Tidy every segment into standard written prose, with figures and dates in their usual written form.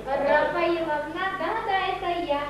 Рафаиловна, да-да, это я.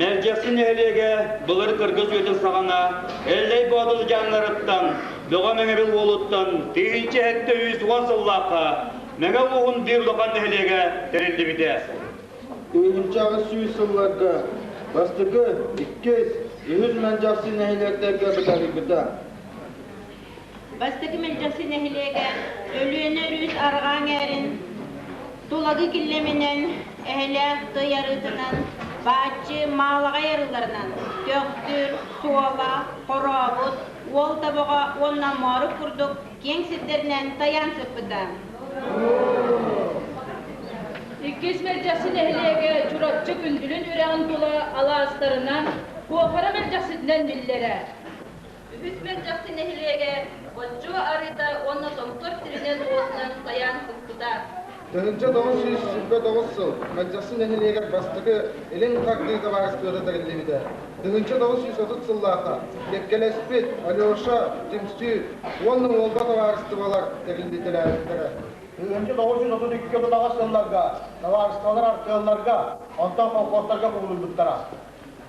Мэлдьэхси нэһилиэгэ былыр кыргыз үйэтин саҕана Эллэй Боотур дьаҥнарыттан, Бөҕө Мэҥэбил уолуттан 1730 сыллаахха Мэҥэ улууһун биир улахан нэһилиэгэ тэриллибитэ. 1800 сылларга бастакы, иккис, үһүс Мэлдьэхси нэһилиэктэргэ бытарыйбыта. Бастакы Мэлдьэхси нэһилиэгэ Өлүөнэ өрүс арҕаа эҥээрин Тулагы Киллэминэн, Эһэлээх Тый арыытынан, Бааччы Маалаҕай арыыларынан, Төхтүр, Суола, Хорообут, Уол Тобоҕо уонна Моорук курдук киэҥ сирдэринэн тайаан сыппыта. Иккис Мэлдьэхси нэһилиэгэ Чурапчы Күндүлүн үрэҕин тула алаастарынан, Куохара Мэлдьэхситинэн биллэрэ. Үһүс Мэлдьэхси нэһилиэгэ Боччуо арыыта уонна Томтор сиринэн-уотунан тайаан сыппыта. 1929 сыл Мэлдьэхси нэһилиэгэр бастакы Илин хардыы табаарыстыбата тэриллибитэ. 1930 сыллаахха кэккэлэспит Алеша, Түмсүү уонна Уолба табаарыстыбалар тэриллитэлээбиттэрэ. 1932 отут сылларга табаарыстыбалар артыалларга, онтон колхозтарга кубулуйбуттара.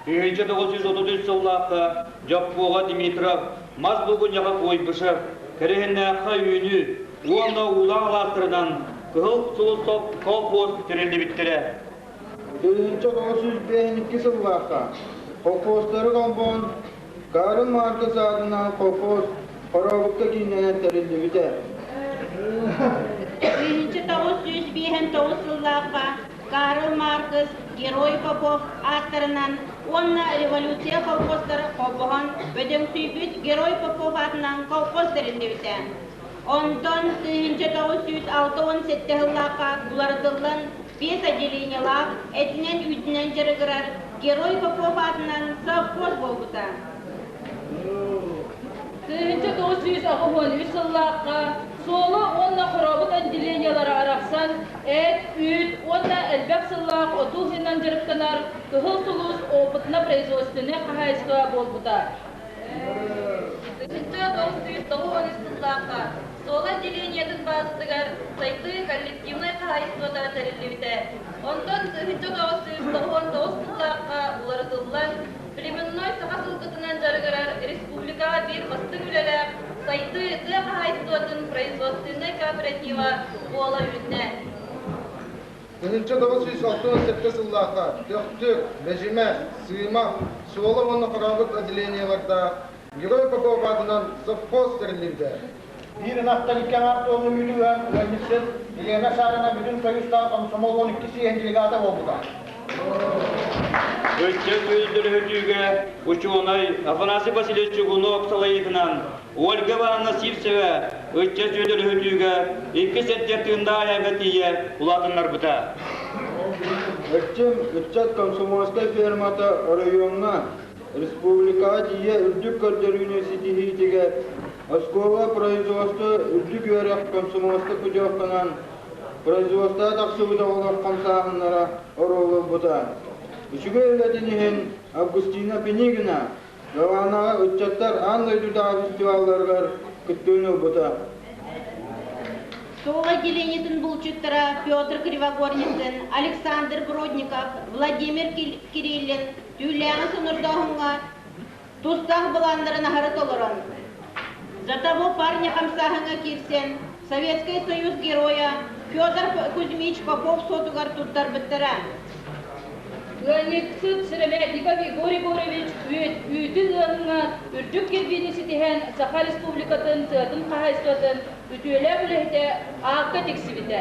1933 сыллаахха Дьоппуоҕа Дмитров, мас булгунньаҕа Куйбышев, Кэрэһиннээххэ Үүнүү уонна Уулаах алаастарынан Кыһыл Сулус колхоз тэриллибиттэрэ. 1952 сыллаахха колхозтары холбоон Карл Маркс аатынан колхоз Хорообукка кииннэнэн тэриллибитэ. 1959 сыллаахха Карл Маркс, Герой Попов ааттарынан уонна революция колхозтары холбоһон бөдөҥсүйбүт Герой Попов аатынан колхоз тэриллибитэ. Онтон 1967 сыллаахха уларытыллан биэс отделениелаах этинэн-үүтүнэн дьарыгырар Герой Попов аатынан совхоз буолбута. 1983 сыллаахха Суола уонна Хорообут отделениелара арахсан, эт, үүт уонна элбэх сыллаах отуу ыһыынан дьарыктанар Кыһыл Сулус опытно-производственнай хаһаайыстыба буолбута. 1993 сыллаахха Суола отделениетын баазатыгар Сайдыы коллективнай хаһаайыстыбата тэриллибитэ. Онтон 1999 сыллаахха уларытыллан, племенной саха сылгытынан дьарыгырар республикаҕа биир бастыҥ үлэлээх Сайдыы тыа хаһаайыстыбатын производственнай кооператива буола үүннэ. 1967 сыллаахха Төхтүр, Бэдьимэ, Сыымах, Суола уонна Хорообут отделениелардаах Герой Попов аатынан совхоз тэриллибитэ. Биир ынахтан икки аҥаар туонна үүтү ыан, ыанньыксыт Елена Шарина бүтүн Союзтаах комсомол 12 съеһин делегата буолбута. Ыччат өйдөрүһүтүүгэ учуонай Афанасий Васильевич Чугунов салайыытынан Ольга Ивановна Сивцева ыччат өйдөрүһүтүүгэ икки сэргэ тыыннаах айаҥҥа тиийэ улаатыннарбыта. Эрчим ыччат комсомольскай фермата оройуоҥҥа, республикаҕа тиийэ үрдүк көрдөрүүнү ситиһиитигэр оскуола производство үрдүк үөрэх комсомольскай путевканан производство тахсыбыт оҕолор хамсааһыннара оруолу ылбыта. Үчүгэй үлэтин иһин Августина Пинигина Гаванаҕа ыччаттар аан дойдутааҕы фестивалларыгар кыттыыны ылбыта. Суол отделениетын булчуттара Петр Кривогорницын, Александр Бродников, Владимир Кириллин түүлээҕи сонордооһуҥҥа тустаах былааннарын аһары толорон, За того парня хамсааһыҥҥа киирсэн, Советскай Союз Геройа Федор Кузьмич Попов суотугар туттарбыттара. Ыанньыксыт Сыромятников Егор Егорович үүтүн ыаһыҥҥа үрдүк кирбиини ситиһэн Саха Республикатын тыатын хаһаайыстыбатын үтүөлээх үлэһитэ аакка тиксибитэ.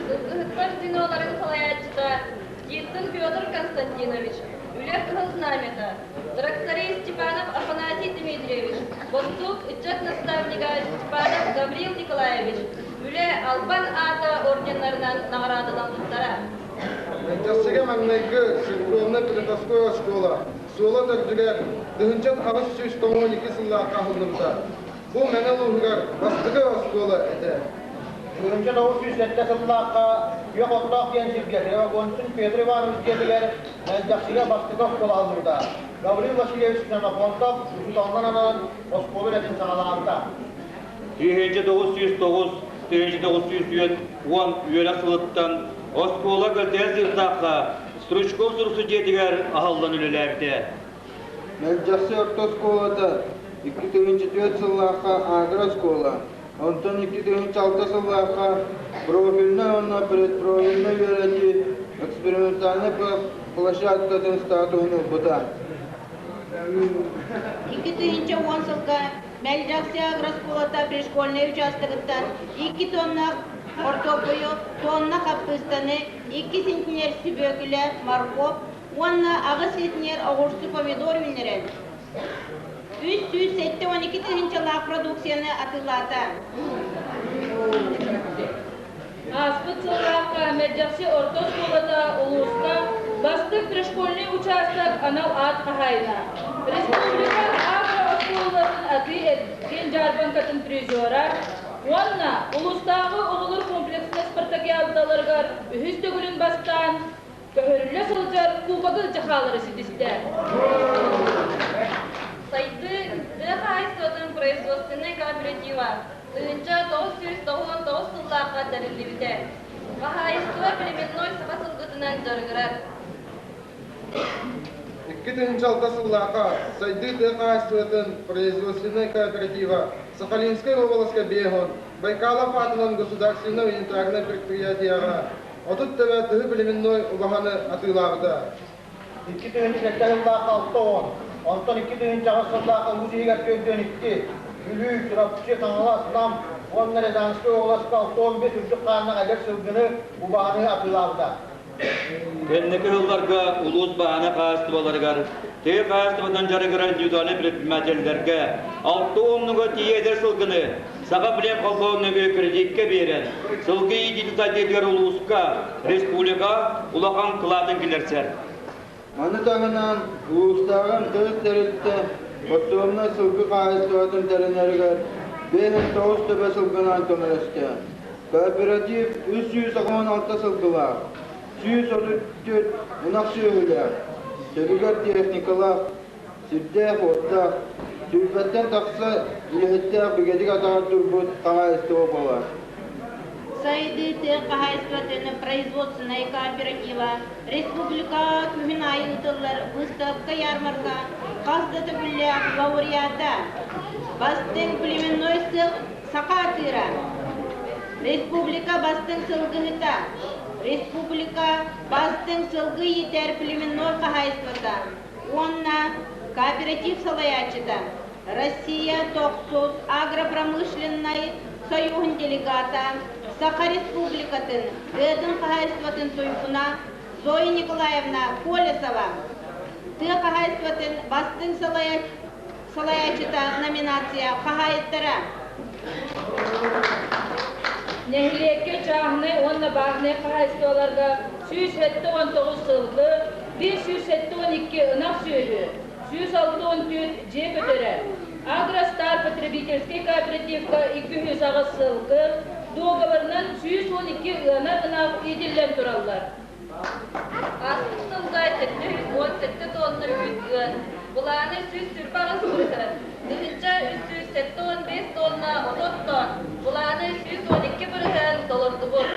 Сылгыһыттар звеноларын салайааччыта Птицын Петр Константинович, Үлэ Кыһыл Знамята, тракторист Степанов Афанасий Дмитриевич, бостуук ыччат наставнига Степанов Гаврил Николаевич, Үлэ Албан аата орденнарынан наҕараадаламмыттара. Мэлдьэхсигэ маҥнайгы церковно-приходской оскуола суола төрдүгэр 1892 сыллаахха аһыллыбыта. Бу Мэҥэ улууһугар бастакы оскуола этэ. 1907 сыллаахха Күөх Оттоох диэн сиргэ Кривогонцин Петр Иванович дьиэтигэр Мэлдьэхсигэ бастакы оскуола аһыллыбыта. Гаврил Васильевич Ксенофонтов учууталынан ананан оскуола үлэтин саҕалаабыта. 1909 1910 үөрэх сылыттан оскуола Көлтөйө Сыырдаахха Стручков суруксу дьиэтигэр аһыллан үлэлээбитэ. Мэлдьэхси орто оскуолата 2004 сыллаахха агро-оскуола, онтон 2006 сыллаахха профильнай уонна предпрофильнай үөрэтии экспериментальнай площадкатын статуһун ылбыта. 2010 сылга Мэлдьэхси агрооскуолата пришкольнай учаастагыттан 2 тонна хортуоппуйу, тонна хаппыыстаны, 2 центнер сүбүөкүлэ, морковь уонна 8 центнер оҕурсу помидор үүннэрэн, 372 тыһыынчалаах продукцияны атыылаата. Ааспыт сыллаахха Мэлдьэхси орто оскуолата улууска бастыҥ пришкольный учаастак анал аат хаһаайына, республика агро-оскуолаларын атыы-эргиэн дьаарбаҥкатын призера уонна улуустааҕы оҕолор комплекснай спартакиадаларыгар үһүс төгүлүн бастаан көһөрүллэ сылдьар кубогы дьахаалары ситистэ. Сайдыы тыа хаһаайыстыбатын производственнай кооператива 1999 сыллаахха тэриллибитэ. Хаһаайыстыба племенной саха сылгытынан дьарыгырар. 2006 сыллаахха Сайдыы тыа хаһаайыстыбатын производственнай кооператива Сахалинскай уобаласка Бехон Байкалов аатынан государственнай унитарнай предприятиеҕа. 30 төбө тыһы племенной убаһаны атыылаабыта. 2007 сыллаахха 60, онтон 2008 сыллаахха улуус иһигэр 42, Бүлүү, Чурапчы, Хаҥалас, Нам уонна Рязанскай уобаласка 65 үрдүк хааннаах эдэр сылгыны, убаһаны атыылаабыта. Кэнники сылларга улуус баһааны хаһаайыстыбаларыгар тыа хаһаайыстыбатынан дьарыгырар индивидуальнай предпринимателлэргэ 60-га тиийэ эдэр сылгыны Саха плем холбоһун нөҥүө кредиккэ биэрэн, сылгы иитиитин сайдыытыгар улууска, республика улахан кылаатын киллэрсэр. Маны таһынан улуустааҕы МТС тэрилтэ Хотуомна сылгы хаһаайыстыбатын тэринэригэр 59 төбө сылгынан көмөлөстө. Кооператив 316 сылгылаах, 134 ынах сүөһүлээх, сөбүгэр техникалаах, сирдээх-уоттаах, сүүрбэттэн тахса үлэһиттээх бигэтик атаҕар турбут хаһаайыстыба буолар. Сайдыы тыа хаһаайыстыбатын производственнай кооператива республика күһүн аайы ыытыллар выставка-ярмарка хас да төгүллээх лауреата, бастыҥ племенной саха атыыра, республика бастыҥ сылгыһыта, республика бастыҥ сылгы иитэр племенной хаһаайыстыбата уонна кооператив салайааччыта, Россия тохсус агропромышленнай союһун делегата, Саха Республикатын тыатын хаһаайыстыбатын туйгуна Зоя Николаевна Колесова тыа хаһаайыстыбатын бастыҥ салайааччыта номинация хаһаайыттара. Нэһилиэккэ чааһынай уонна бааһынай хаһаайыстыбаларга 179 сылгы, 572 ынах сүөһү, 164 дьиэ көтөрө, Агростар потребительскай кооперативка 208 сылгы, дуогабарынан 112 ыанар ынах иитиллэн тураллар. Ааспыт сылга 717 тонна үүт ыан, былааны 128 бырыһыан, 1375 тонна от оттоон, былааны 112 бырыһыан толордубут.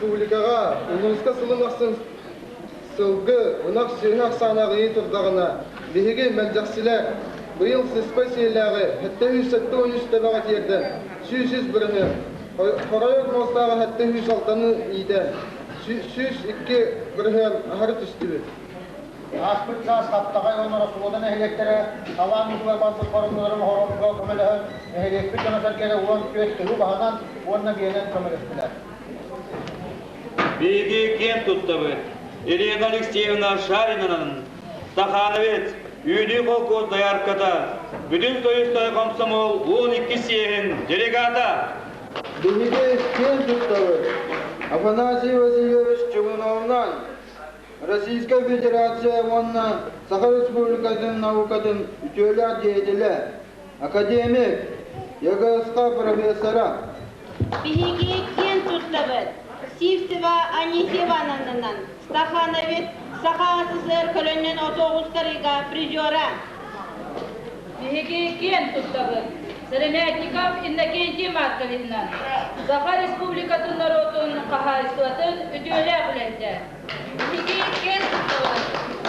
Республикаҕа, улууска сылын ахсын сылгы, ынах сүөһү ахсаана аҕыйыы турдаҕына, биһиги мэлдьэхсилэр быйыл сыспай сиэллээҕи 773 төбөҕө тиэрдэн, 103 бырыһыан, хоройор муостааҕы 706-ны иитэн, 102 бырыһыан аһары түстүбүт. Ааспыт саас Хаптаҕай уонна Ороссолуода нэһилиэктэрэ халаан уутугар барбыт хоромньуларын оһорорго көмөлөһөн, нэһилиэкпит дьоно-сэргэтэ 14 тыһы баһынан уонна биэнэн көмөлөстүлэр. Биһиги киэн туттабыт Елена Алексеевна Шаринанан, Стахановец, Үүнүү холкуос доярката, Бүтүн Союзтааҕы комсомол 12 съеһин делегата. Биһиги киэн туттабыт Афанасий Васильевич Чугуновнан, Российскай Федерация уонна Саха Республикатын наукатын үтүөлээх деятелэ, академик, ЯГСХ профессора. Биһиги киэн туттабыт Сивцева Анисия Ивановнанан, Стахановец, Саха СССР көлөннөн оту оҕустарыыга призера. Биһиги киэн туттабыт Сыромятников Иннокентий Марковичынан, Саха Республикатын норуотун хаһаайыстыбатын үтүөлээх үлэһитэ. Биһиги киэн туттабыт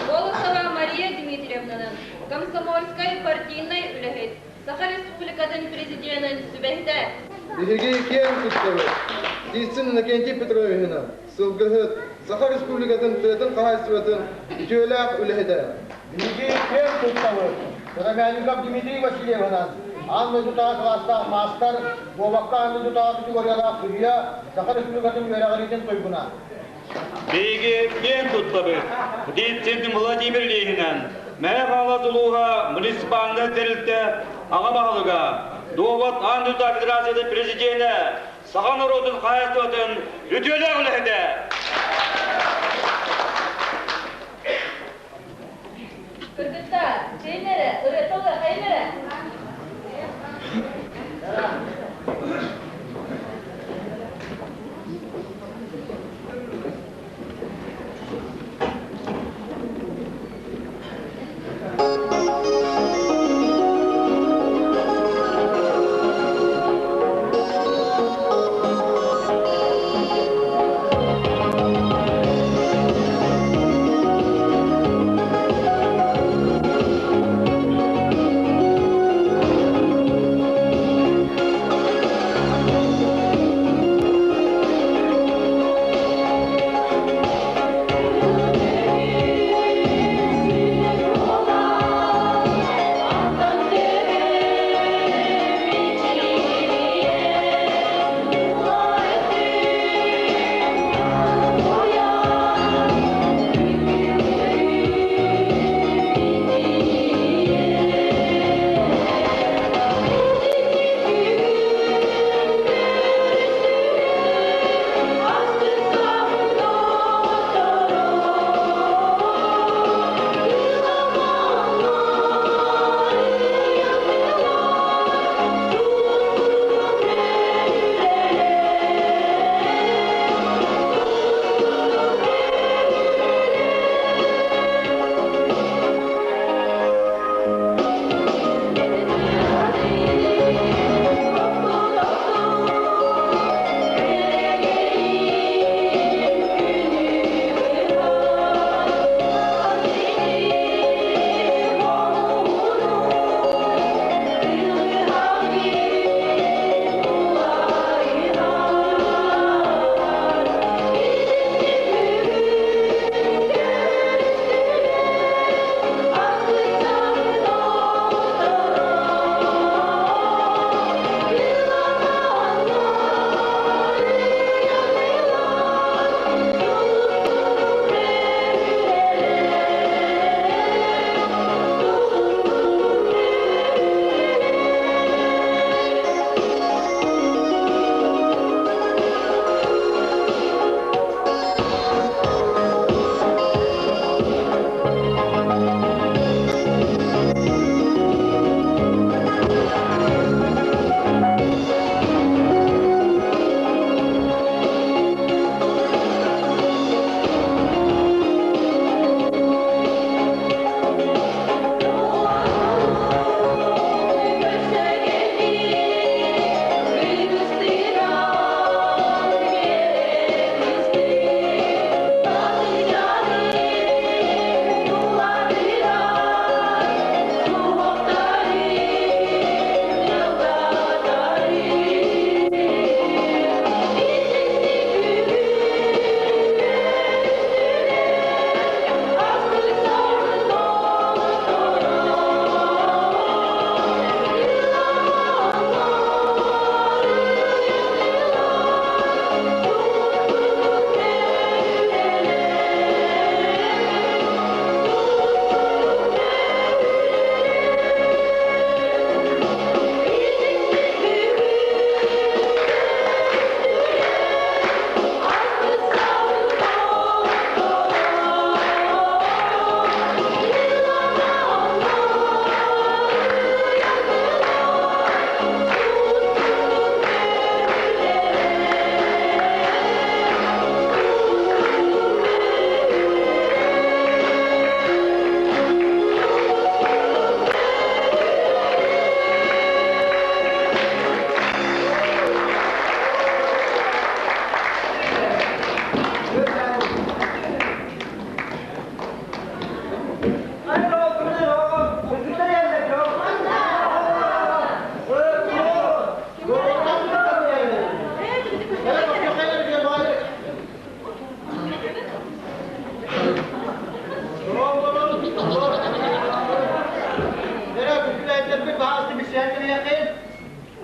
Волосова Мария Дмитриевнанан, комсомольскай партийнай үлэһит, Саха Республикатын Президенин сүбэһитэ. Биһиги киэн туттабыт Птицын Иннокентий Петровиһынан, сылгыһыт, Саха Республикатын тыатын хаһаайыстыбатын үтүөлээх үлэһитэ. Биһиги киэн туттабыт Сыромятников Дмитрий Васильевынан, аан дойдутааҕы кылаастаах маастар, дуобакка аан дойдутааҕы категориялаах судьуйа, Саха Республикатын үөрэҕириитин туйгуна. Биһиги киэн туттабыт Птицын Владимир Ильининэн, Мэҥэ Хаҥалас улууһа муниципальнай тэрилтэ аҕа баһылыга, дуобат аан дойду федерациятын президенэ, саха норуотун хаһаайыстыбатын үтүөлээх үлэһитэ. Кыргыттар, чэйин эрэ, ырыата ылыахайын эрэ.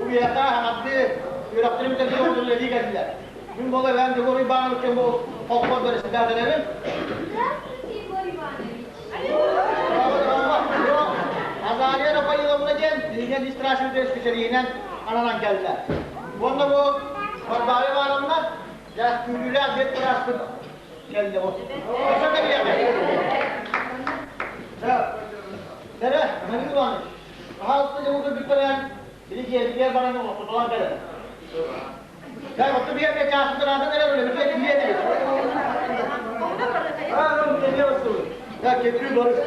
биһиэхэ хаҥардыы үөрэхтэрин бүтэрбит оҕолор үлэлии кэллилэр. Мин буола эбээм Егор Иванович бу холкуос бэрэссэдээтэлэбин. Здравствуйте, Егор Иванович. Азалия Рафаиловна диэн биһиги администрация специалиһинэн ананан кэллэ. Уонна бу Варвара Ивановна дьэ күүрүүлээх диэн бырааспыт кэллэ бу. Өссө кэлиэҕэ. Дэрэ, Марина Иванович, аһаалыста дьэ утуйбуттарыан били дьиэбитигэр баран охсутулан кэлэр. Дьэ, оту биэргэ чааспытынаатын эрэ үлэбитэ киирэ эбит. Аа, ну, кэлиэ бастыбыт. Да, кетүү барыс.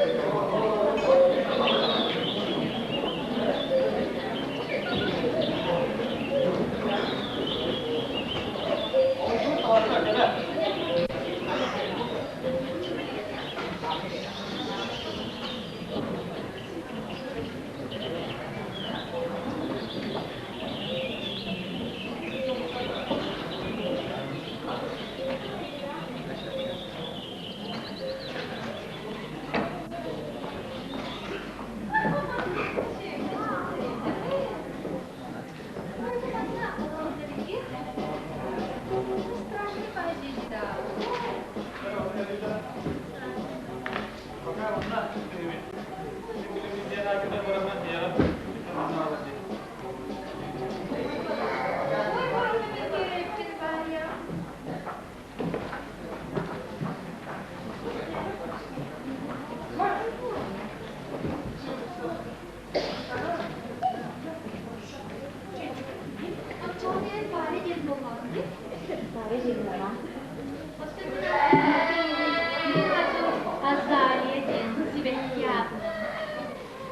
Азалия диэн сибэкки аатынан.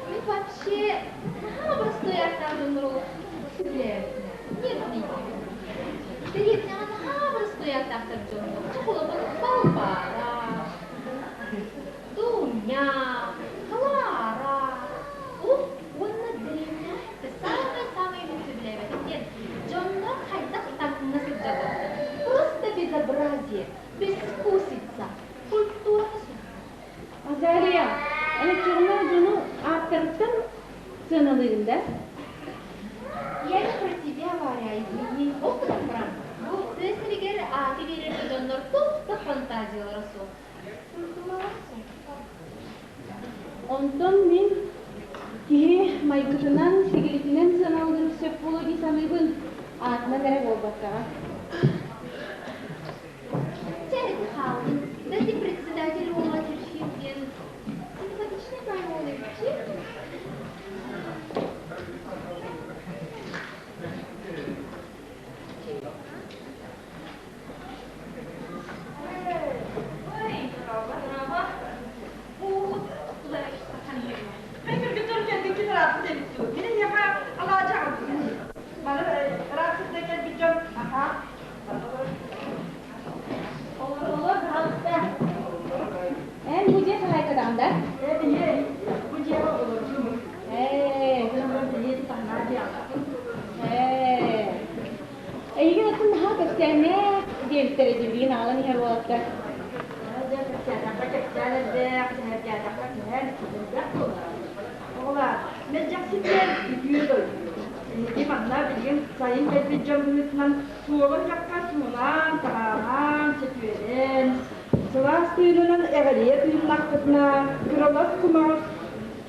Мин вообще наһаа простой ааттаах дьоннору сөбүлээбэппин. Нервнэйдибин. Дэриэбинэҕэ наһаа простой ааттаахтар дьоннор. Чэ, холобур, Балбаара, Дуня, Клара. Ух, уонна дэриэбинэҕэ это самое-самое мин сөбүлээбэтим диэн дьоннор хайдах таҥна сылдьаллар. Просто безобразие, безвкусица, культурата суох. Азалия, эн оччоҕуна дьону ааттарыттан сыаналыыгын да? Я не про тебя, Варя, извини. Ол гынан баран, бу тыа сиригэр ааты биэрэр дьоннор туох да фантазиялара суох. Культуралара суох. Онтон мин киһи майгытынан, сигилитинэн сыаналыыр сөп буолуо дии саныыбын. Аатынан эрэ буолбаккаҕа. Чэ, ити хааллын. Да ты председатель уола Терфир диэн симпатичный поймал Олор хаалыста. Эн бу дьиэ хаһаайкатаҕын да? Ээ. Ээ. Эйигин оттон наһаа кэпсээннээх диэбиттэрэ дии билигин аҕалан иһэр уолаттар. Оҕолоор, мэлдьэхситиэн үтүө дойду. Эһиги манна билигин сайын кэлбит дьон быһыытынан суолун дьахха суунан, таһааран, сөтүөлэн, сылаас тыынынан эҕирийэ тыыннаххытына, кыралас кумаҕы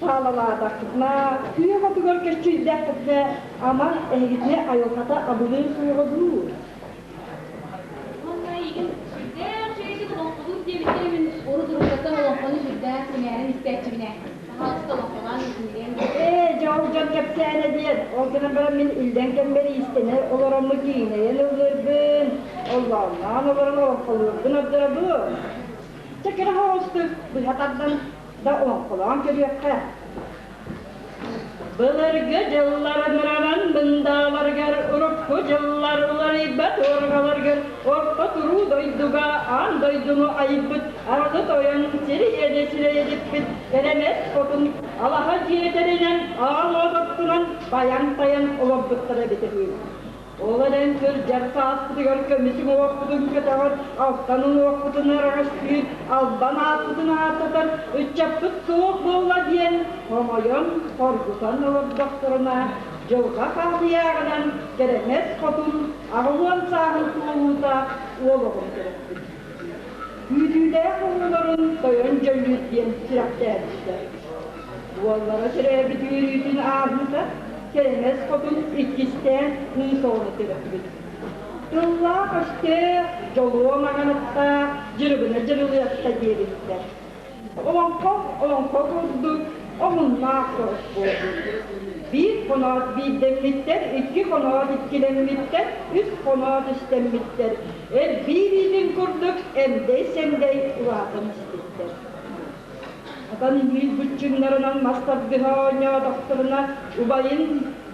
таалалаатаххытына, күөх отугар көччүйдэххитинэ, ама эһигитини айылҕата абылыы суоҕа дуу? Уонна эйигин сүрдээх үчүгэйдик олоҥхолуур диэбиттэрэ мин урут-уруккаттан олоҥхону сүрдээх сэҥээрэн истээччибин ээ. Пожалуйста, олоҥхолоон иһитиннэриэҥ. Ээ, дьол дьон кэпсээнэ диэн, ол гынан баран мин иллэҥ кэммэр иистэнэр олороммун киҥинэйэн ыллыырбын, оллоонноон олорон олоҥхолуурбун ордоробун. Чэ, кыра соҕустук быһа тардан да олоҥхолоон көрүөххэ. Былыргы дьыллар мыранан мындааларыгар, урукку дьыллар уларыйбат уорҕаларыгар орто туруу дойдуга аан дойдуну айбыт аргы тойон сири сирэйдиппит кэрэмэс хотун алаһа дьиэтэринэн аал уотуттунан байан-тайан олорбуттара эбитэ үһү. Ол эрэн кырдьар сааспытыгар көмүс уҥуохпутун көтөҕөр, алтан уҥуохпутун араҥастыыр, албан ааппытын ааттатар ыччаппыт суох буолла диэн хомойон, хоргутан олордохторуна, Дьылҕа хаатыйааҕынан Кэрэмэс Хотун 80 сааһын туолуута уол оҕону төрөппүт. Күүтүүлээх оҕолорун Тойон Дьөллүүт диэн сүрэхтээбиттэр. Уоллара төрөөбүт үөрүүтүн ааһыыта Кэрэмэс Хотун иккистээн кыыс оҕону төрөппүт. Тыллаах-өстөөх, дьолуо маҥаныттаах дьырыбына дьырылыатта диэбиттэр. Олоҥхо олоҥхо курдук омуннаах соҕус буолбут. Биир хоноот биирдэммиттэр, икки хоноот иккилэммиттэр, үс хоноот үстэммиттэр. Элбиир иитин курдук эмдэй-сэмдэй улаатан испиттэр. Атан иҥиир быччыҥнарынан мас тардыһа оонньоотохторуна убайын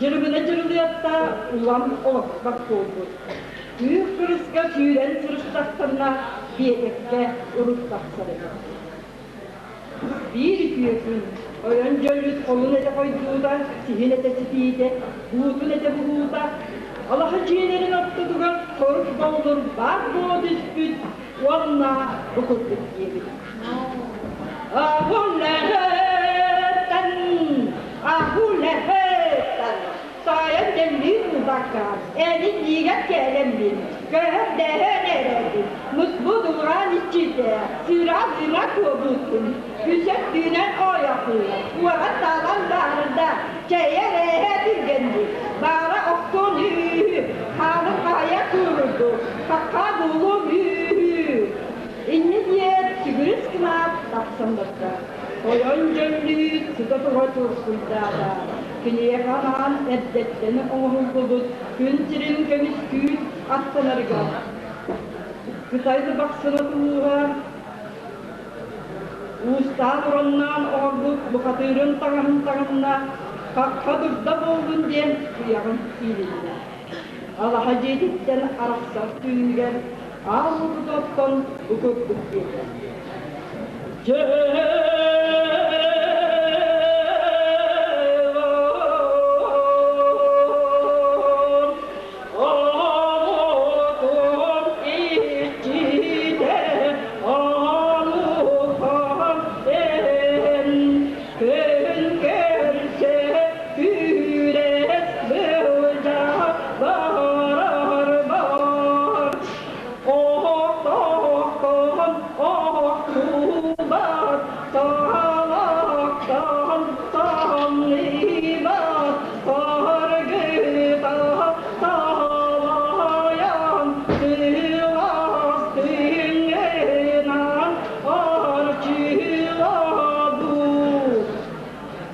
дьырыбына дьырылыатта улам олохпот буолбут. Күөх кырыска сүүрэн сырыстахтарына биэтэккэ урут тахсар эбит. Биир үтүө күн ойон дьөллүт холун этэ хойдуута, сиһин этэ ситиитэ, буутун этэ буһуута, алаһа дьиэлэрин ортотугар хорук боллур баар буола түспүт уонна бу курдук диэбит. Ахулэһэттэн, ахулэһэттэн, Таайан дьэллиир буолбакка, эни миигэр кээлэммин, көһөр дэһэн эрэбин, муспут ууран иччитэ, сыыраан ыыра куобуттун, үсэк түүнэн ойохуйа, уоран таалан баарда, чэйэр эһэ түргэнник, баара охтуон үүһү, хаалым хаайа куурурду, хахха булуом үүһү. Инньэ диэт, сүгүрүс гынаат тахсан барда. Тойон дьөллүүт сыта-тура туркуйдаата. Киниэхэ анаан эрдэттэн оҥоһуллубут күн сирин көмүскүүр аттанарыгар Кытай бахсына тулуура уустаан-ураннаан оҥорбут бухатыырын таҥаһын таҥынна, хахха дурда буоллун диэн туйаҕын иилиннэ. Алаһа дьиэтиттэн арахсар түүнүгэр аал уоту оттон бу курдук диэтэ. Дьэ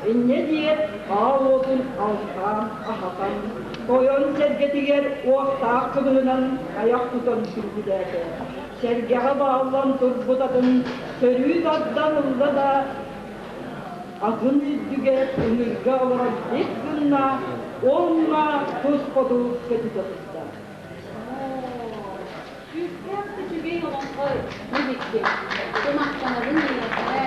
Инньэ диэт, аал уотун алтаан аһатан, тойон сэргэтигэр уохтаах кыбыһынан айах тутан күндүлээтэ. Сэргэҕэ бааллан турбут атын сөрүү тардан ылла да, атын үрдүгэр ыҥырга олорон дик гынна уонна тус хоту көтүтэ турда. Күүстээх да үчүгэй олоҥхо эбиккин. Махтанабын эйиэхэ.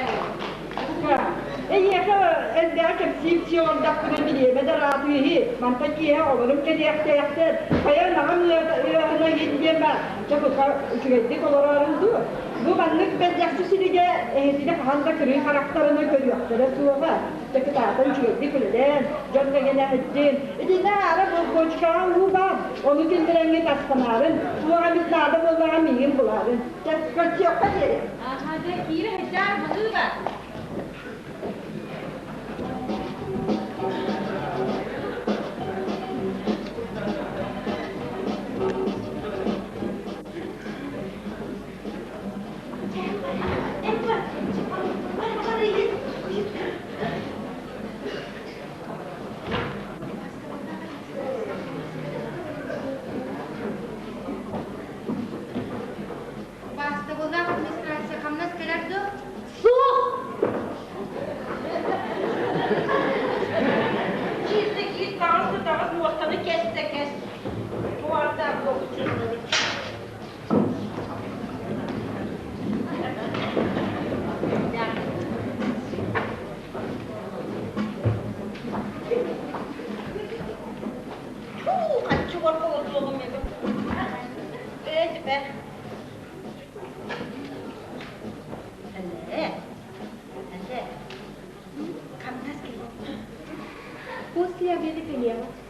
Эйиэхэ элбэҕи кэпсиир олордохпуна бириэмэ да ыраатыыһы. Мантан киэһэ оҕолорум кэлиэхтээхтэр. Хайа ынаҕым ыаһына иһин диэн баар. Чэ бука үчүгэйдик олороорун дуу. Бу маннык бэргэхси сиригэ эһэтини хаһан да кырыы харахтарына көрүөхтэрэ суоҕа. Чэ кытаатан үчүгэйдик үлэлээн, дьон кэгэнэһиттин. Итиннэ аара бочкаҕа уу баар. Ону киллэрэҥҥит астанаарын, туох эмит наада буоллаҕа миигин булаарын. Чэ, көрсүөххэ диэри. Аха, дьэ, киирэ сылдьаар, баһыыба. Бастабыллаах администрация хамнас кэлэр дуо? Суох! Киир да киир, таҕыс да таҕыс, муостаны кэс да кэс. Туордаах буолбут Хаччы уорка олордуоҕум эбит. Ээ, теперь. Эле, эле. Хамнас кэлэр. После обеда кэлиэҕэ.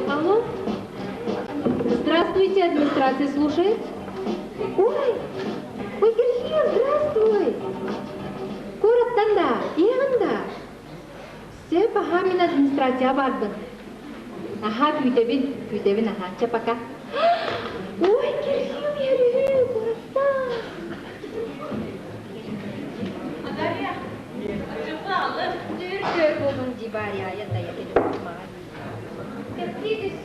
Алло? Здравствуйте, администрация слушает. Ой, ой, Кирхи, здравствуй. Куораттан да, ийэҕин да? Сөп, аһаа, мин администрация бардым. Аһаа, күүтэбин, күүтэбин, аһаа, чэ, пока. Ой, Кирхиум иһэр куораттан. Дарья, аччыктааллар. Түр-түр буолун дии Варя, янда я Кэпсиитис.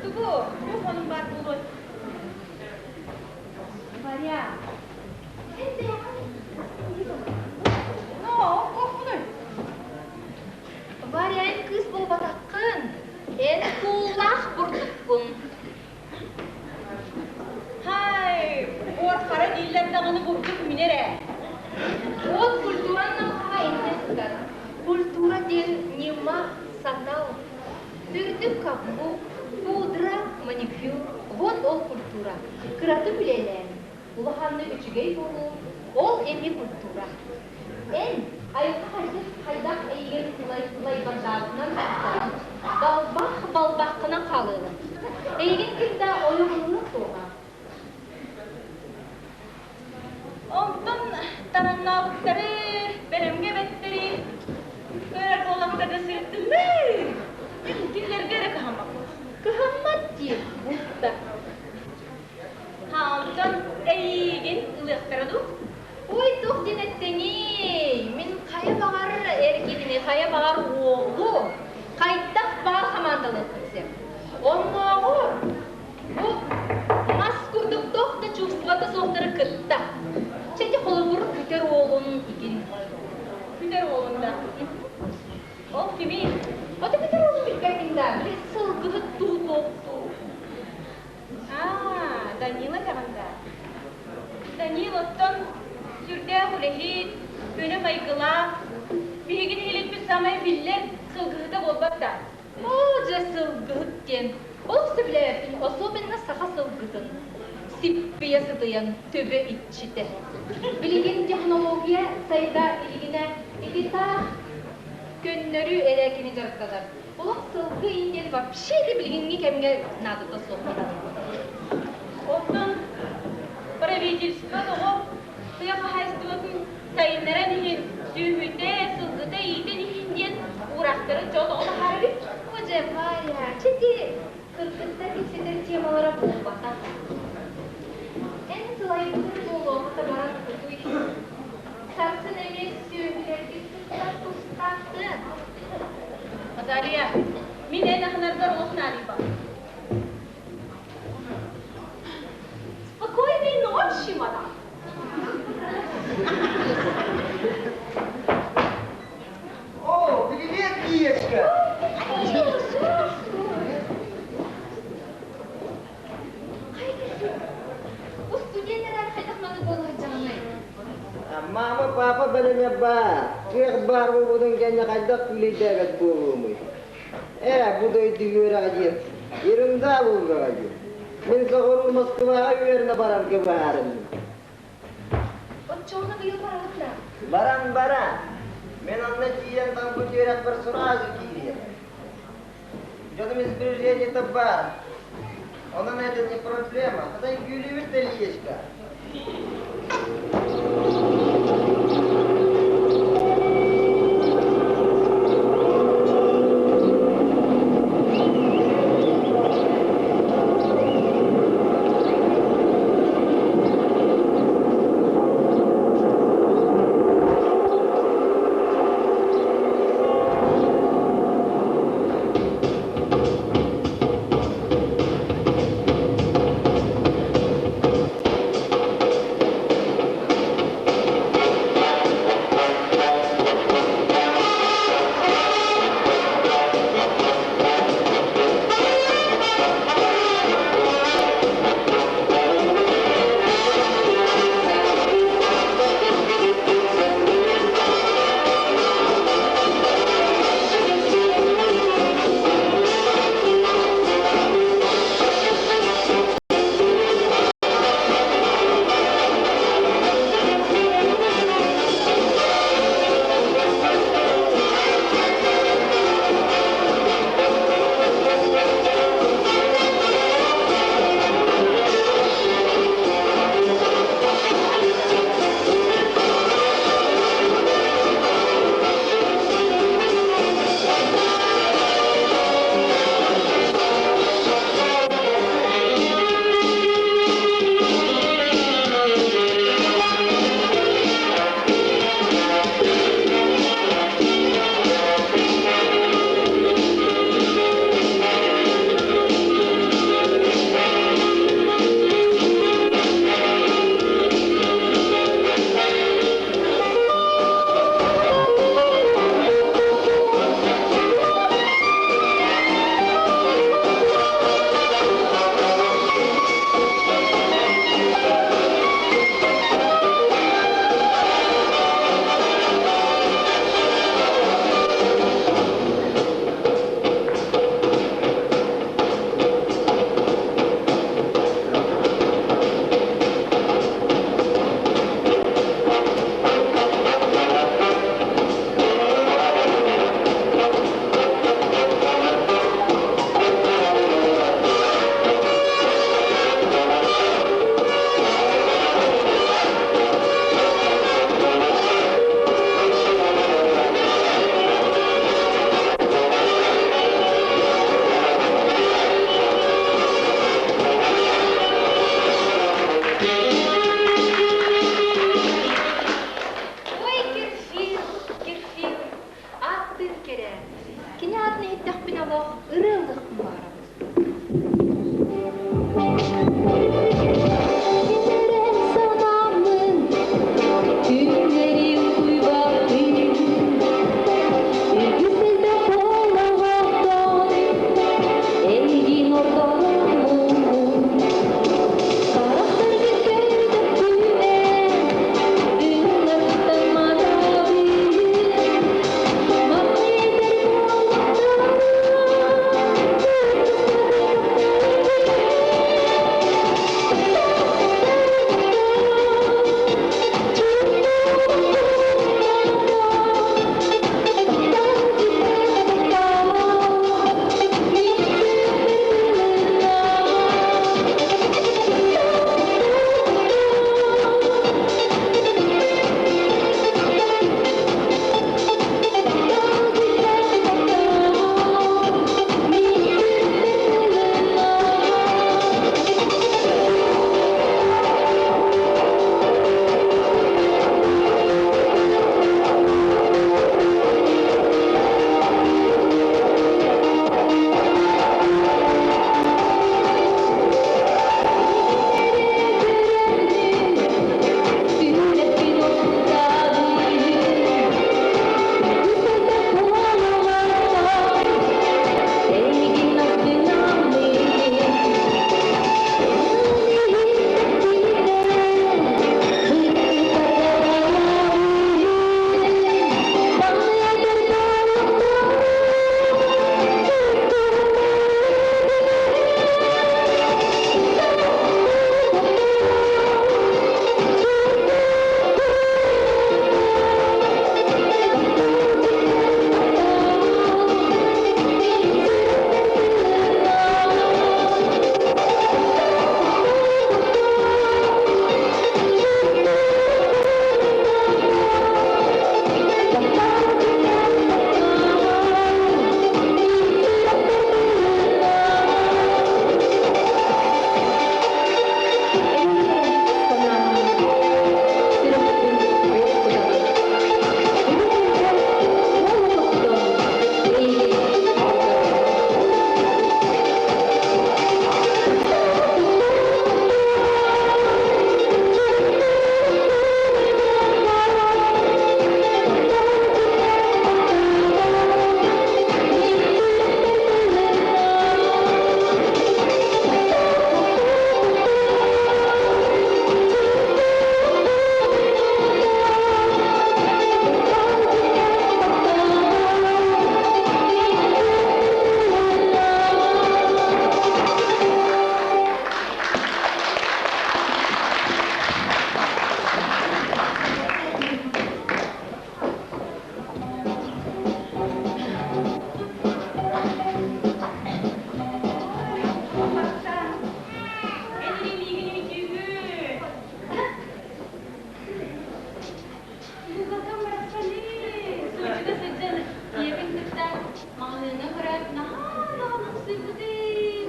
Тугу, туох онун баар буолуой? Варя, эн бэйэҕин Но, туохпунуй? Варя, эн кыыс буолбатаххын. Эн кууллаах бурдуккун. Хай, уот хара дииллэр даҕаны бурдук минэр ээ. Уот культуран намыһаҕа иннэ сытар. Культура диэн ньыма, сатал, үрдүк каблук, пудра, маникюр. Вот ол культура. Кыратык үлэлээн, улаханнык үчүгэй буолуу, ол эмиэ культура. Эн айылҕа хайдах хайдах эйигин лайбардаабытынан тахсаҕын, балбах балбаххынан хаалыаҕын. Эйигин ким да ойоҕолуо суоҕа. Онтон тараннаабыттары, бэлэмҥэ эбэттэри көрөр буоллахтарына сырыттынныы. Мин кинилэргэ эрэ кыһаммаппын. Кыһаммат диир будто. Хаалтан эйиигин ылыахтара дуу? Ой, туох диэн эттэҥий? Мин хайа баҕар эр киһини, хайа баҕар уолу хайдах баҕар хамаандалыахпын сөп. Оннооҕор бу мас курдук туох да чувствота суохтары кытта. Чэ, ити холобур күтэр уолун игин. Күтэр уолун да. Ол кимий? Ото күтэр уолун билбэккин да, били сылгыһыт дуу туох дуу. Аа, Данила этэҕин да? Данил оттон сүрдээх үлэһит, көнө майгылаах, биһиги нэһилиэкпит саамай биллэр сылгыһыта буолбат да? Оо, дьэ сылгыһыт диэн. Олох сөбүлээбэппин, особенно саха сылгытын. Сиппийэ сытыйан төбө иччитэ. Билигин технология сайда илигинэ ити таах көннөрү эрэ кини дьарыктанар. Олох сылгы иин диэн вообще да билигиҥҥи кэмҥэ наадата суох дии Оттон правительство тоҕо тыа хаһаайыстыбатын сайыннаран иһин, сүөһүтэ, сылгыта иитэн иһин диэн уураахтарын дьон тоҕо таһаарар О, дьэ, Варя, чэ кыргыттар кэпсэтэр темалара буолбатах. Эн сылайбытын буолуохта баран утуй. Сарсын эмиэ сүөһүлэргин кытта тустаахтын. Азалия, мин эн аһынаргар олох наадыйбаппын. Спокойной ночи, мадам. О, привет, Киечка! Бу студенттар хайдах маннык буола сылдьаҕыный? Мама, папа бэлэмэ баар. Кыах баар буолбутун кэннэ хайдах күүлэйдээбэт буолуомуй? Ээ, бу дойду үөрэҕэ диэн ерунда буоллаҕа дии. Мин соҕуруу Москваҕа үөрэнэ барарга быһаарынным. Оччоҕуна быйыл бараҕын да? Баран баран. Мин онно тиийэн талбыт үөрэхпэр сразу киириэм. Дьонум сбережение баар. Онон это не проблема. Хата үҥкүүлүүбүт да Лиечка. ааттыын кэрэ. Кини аатын иһиттэхпинэ олох ырыа ылыахпын баҕарабын. Ситэрэн санааммын, күннэри утуйбаппын. Үгүс элбэх олоҕоттон эйигин ордороммун. Харахтаргын көрдөхпүнэ, тыыннартан матабын. Манна этэр буоллахтарына, Сочига сылдьан ийэбин кытта маҕаһыыҥҥа көрөөт наһаа даҕаны ымсыырбытым.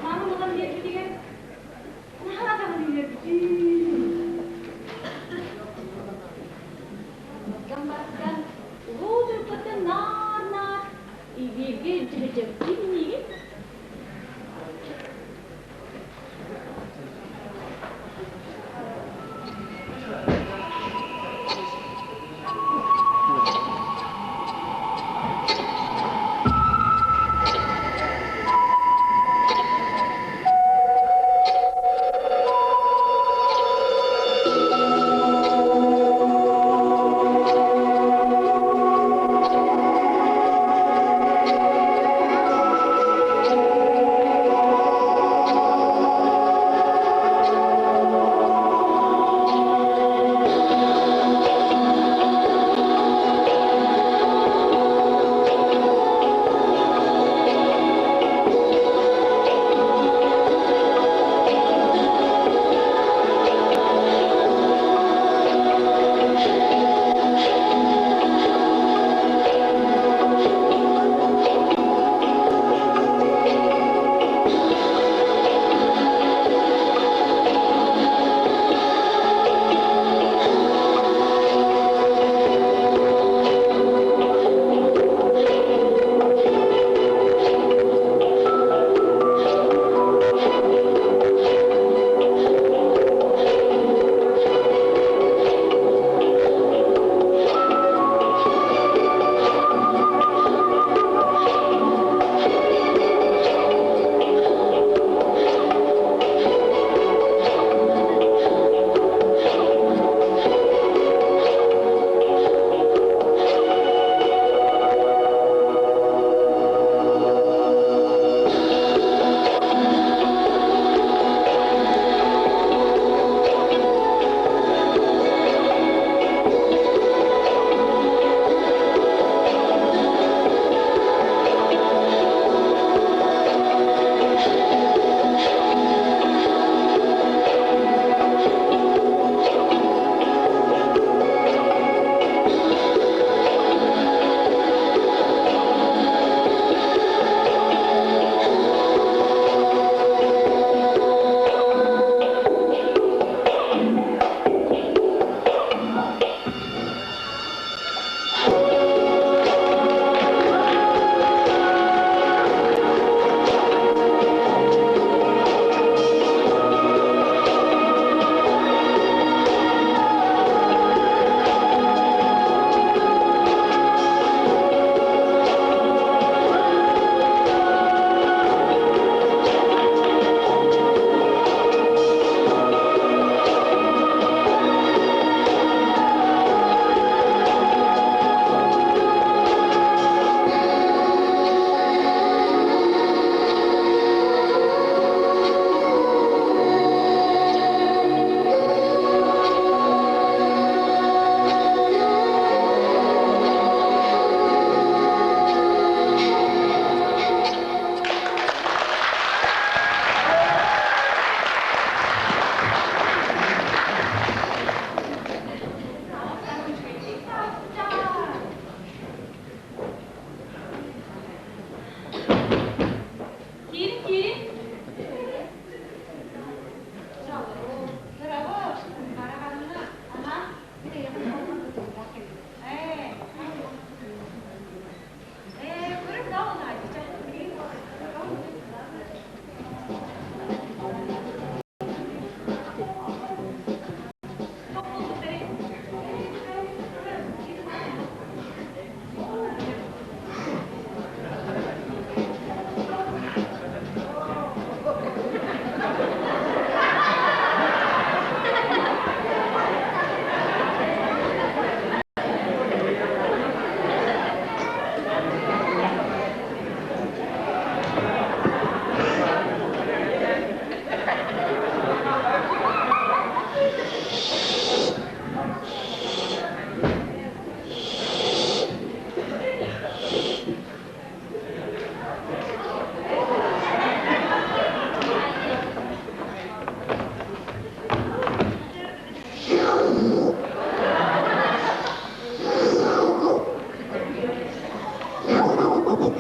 Маама булан биэрбитигэр наһаа даҕаны үөрбүтүм. Дьон барахсан улуу туруккаттан наар-наар бииргэ илдьиритиэхтии миигин.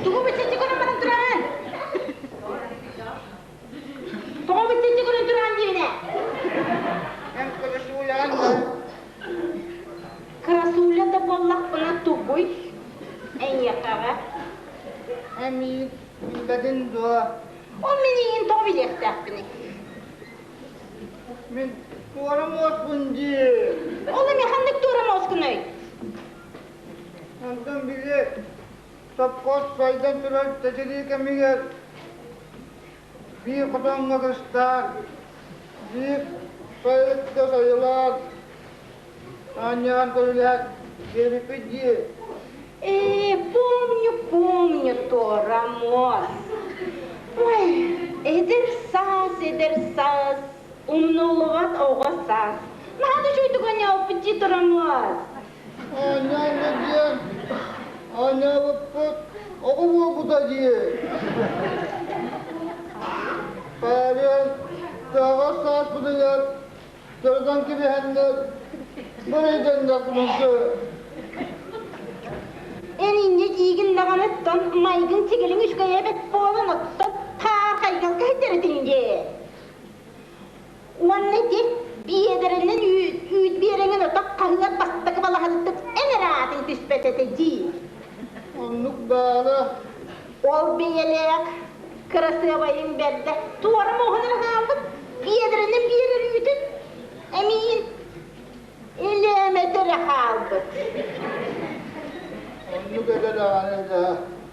Тугу быччаччы көрөн баран тураҕын? Тоҕо быччаччы көрөн тураҕын диибинэ? Эн красуляҕын да? Красуля да буоллахпына тугуй? Эйиэхэҕэ. Эн миигин билбэтин дуо? Ол мин эйигин тоҕо билиэхтээхпиний? Мин туора муоспун дии. Ол эмиэ ханнык туора муоскунуй? Онтон били сопхуос сайдан турар чэчирии кэмигэр биир хотоҥҥо кыстаан, биир сайылыкка сайылаан, аанньаан көрүлээн биэрбиппит дии. Ээ, помню, помню, Торамос. Ой, эдэр саас, эдэр саас, умнуллубат оҕо саас. Наһаа да үчүгэйдик оонньообуппут дии Торамос. Оонньоон диэн, оонньообуппут оҕо буолбута дии. Павел, тыаҕа сааспытыгар Сырдан кэбиһэннэр бырайданнахпына Эн инньэ диигин даҕаны оттон майгын сигилиҥ үчүгэйэ эбит буолан оттон хаар хайгалга сылдьар дии. Уонна ити биэдэрэнэн үүт биэрэҥин отох хаһыат бастакы балаһатыттан эн эрэ аатыҥ түспэт этэ дии. Оннук баара. Ол бэйэлээх кырасыабайыҥ бэрдэ туора муоһун эрэ хаалбыт биэдэрэнэн биэрэр үүтүн эмиийин илээмэтэ эрэ хаалбыт. Оннук этэ даҕаны да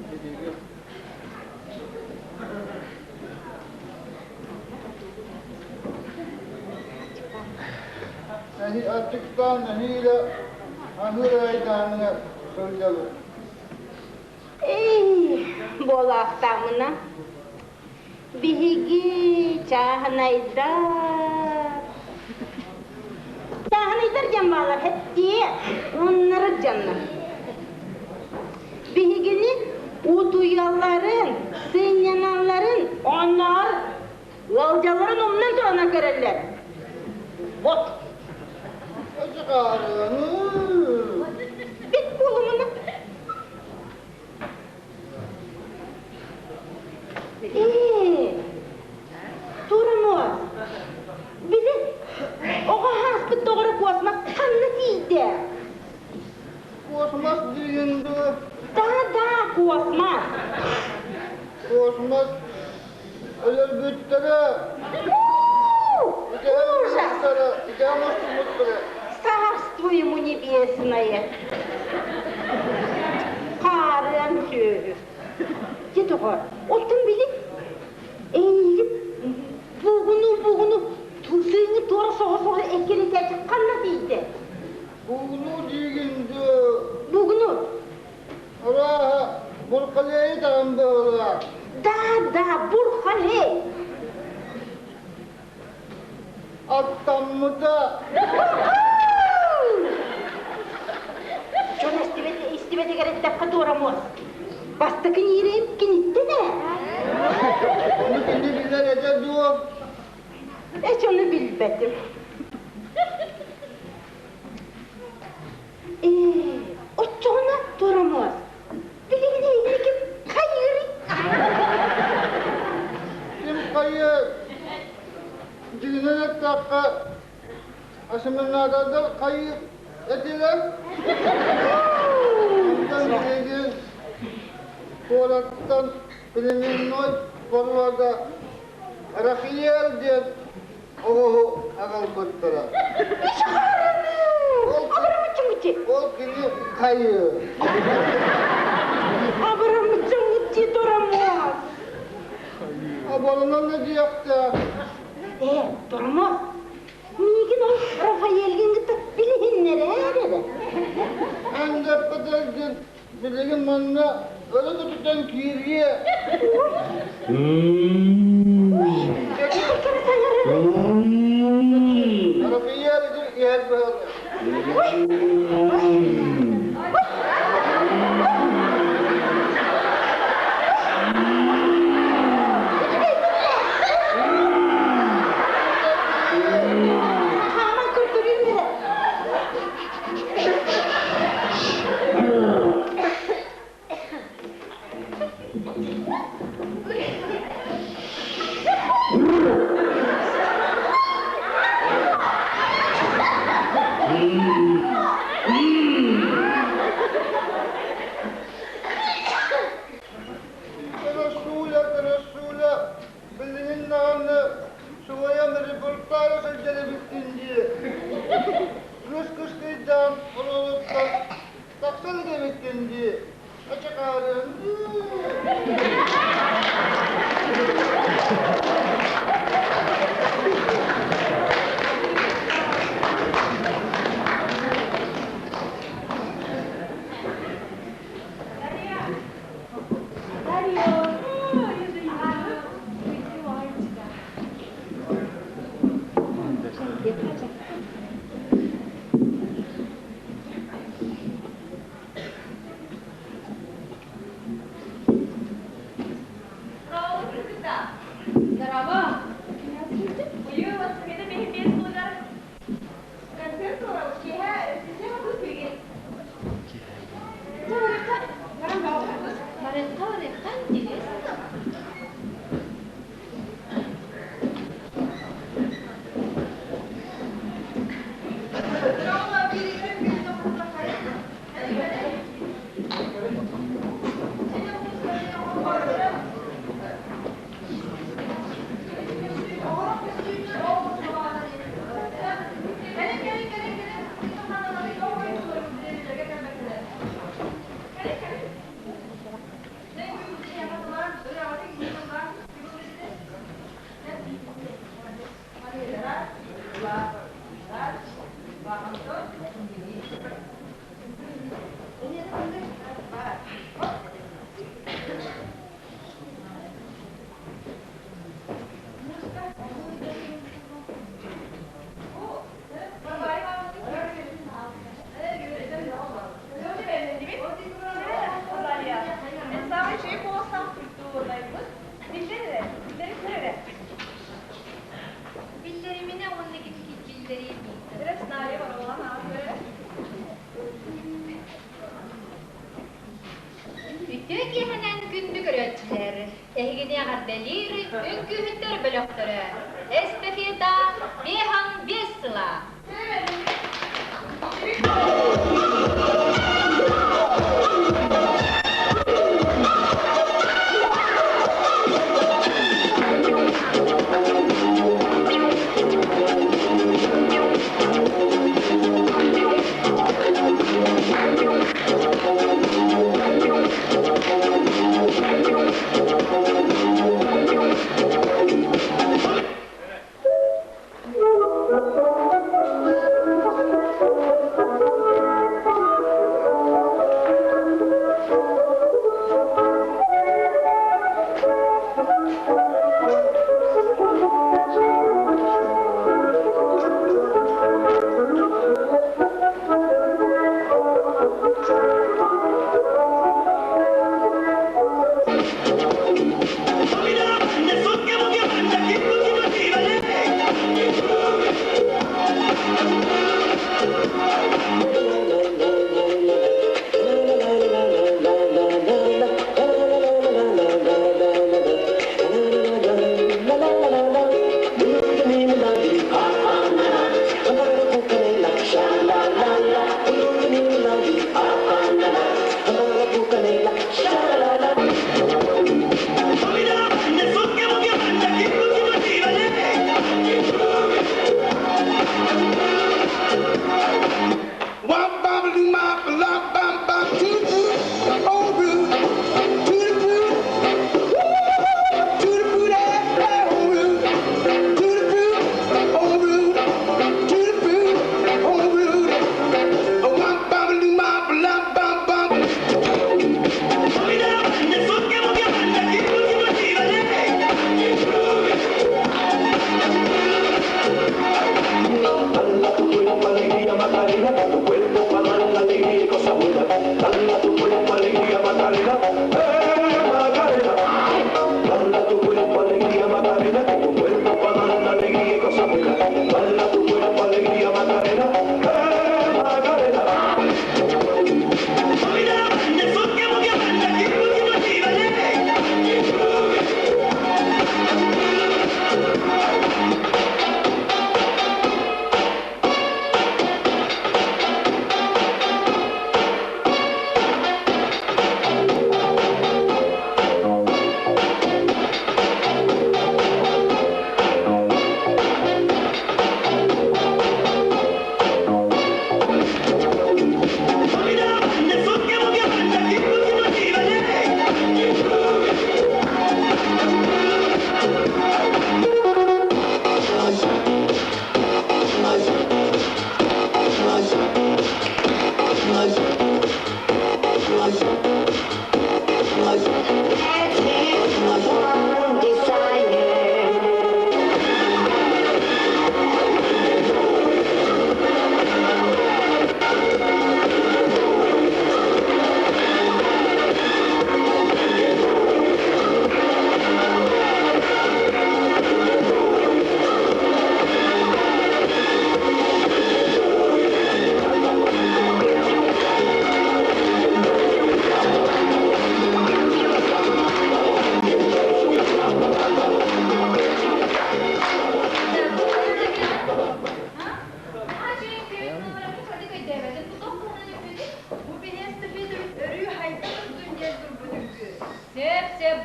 билигин. Аччыктаан нэһиилэ аһыыр айдааныгар сылдьабыт. Эй, буолаахтаамына, биһиги чааһынайдар. Чааһынайдар диэн баалар хэттиэ, оннары дьоннор. Биһигини утуйалларын, сынньаналларын, онноор ыалдьалларын умнан туран көрөллөр. Вот. Бит буолумуна. Ээ, Турумуос, били оҕо ааспыт доҕоро Космос ханна тиийдэ? Космос диигин дуо? Да-да, космос. Космос өлөрбүттэрэ. Ужас! Царство ему небесное. Хаарыан сүөһү. Дьэ доҕор, оттон били эйигин бугуну бугуну сыыҥы туора соҕо-соҕо эккирэтээччи ханна тиийдэ? Бугуну диигин дуо? Бугуну. Арааһа, Бурхалейы даҕан быһыылаах. Да, да, Бурхалей. Аттаммыта. Дьон истибэтигэр эттэххэ туорамуос. Бастакы ниирэйим киниттэн ээ. Ону кини билэр этэ дуо? Эч ону билбэтим. Ээ, оччоҕуна туорамуос. Билигин эйигин ким хайыырый? Ким хайыыр? Дьиҥинэн эттэххэ, асымыннаатардар хайыыр этилэр. Онтон билигин куораттан племенной боруода Рахиел диэн оҕуһу аҕалбыттара. Ол кини хайыы? Абырамыччы Торомоос. Абалынан да диэхтээх. Ээ, Торомоос, миигин ол Рафаэльгин кытта билиһиннэрээр эрэ. Эн дэппэтэргин билигин манна өрө көтүтэн киириэ. Рафаэль иһэр быһыылаах. Хааман көрдөрүүм эрэ. Красуля, Красуля, билигин даҕаны сылайан репортаж сылдьар эбиккин дии. Кыс кыскыйдаан оруолуттан тахсан эбиккин дии. Ачыкаарын Здорово! Быйыл Москвада бэһи сылыгар концерт туруорабыт. Киэһэ Барыахха, барыахха, интересно. Биллэриминэ уонна биллэрии Үтүө киэһэнэн күндү көрөөччүлэр! Эһигини эҕэрдэлиир үҥкүүһүттэр бөлөхтөрө Эстафета Бехан биэс сыла!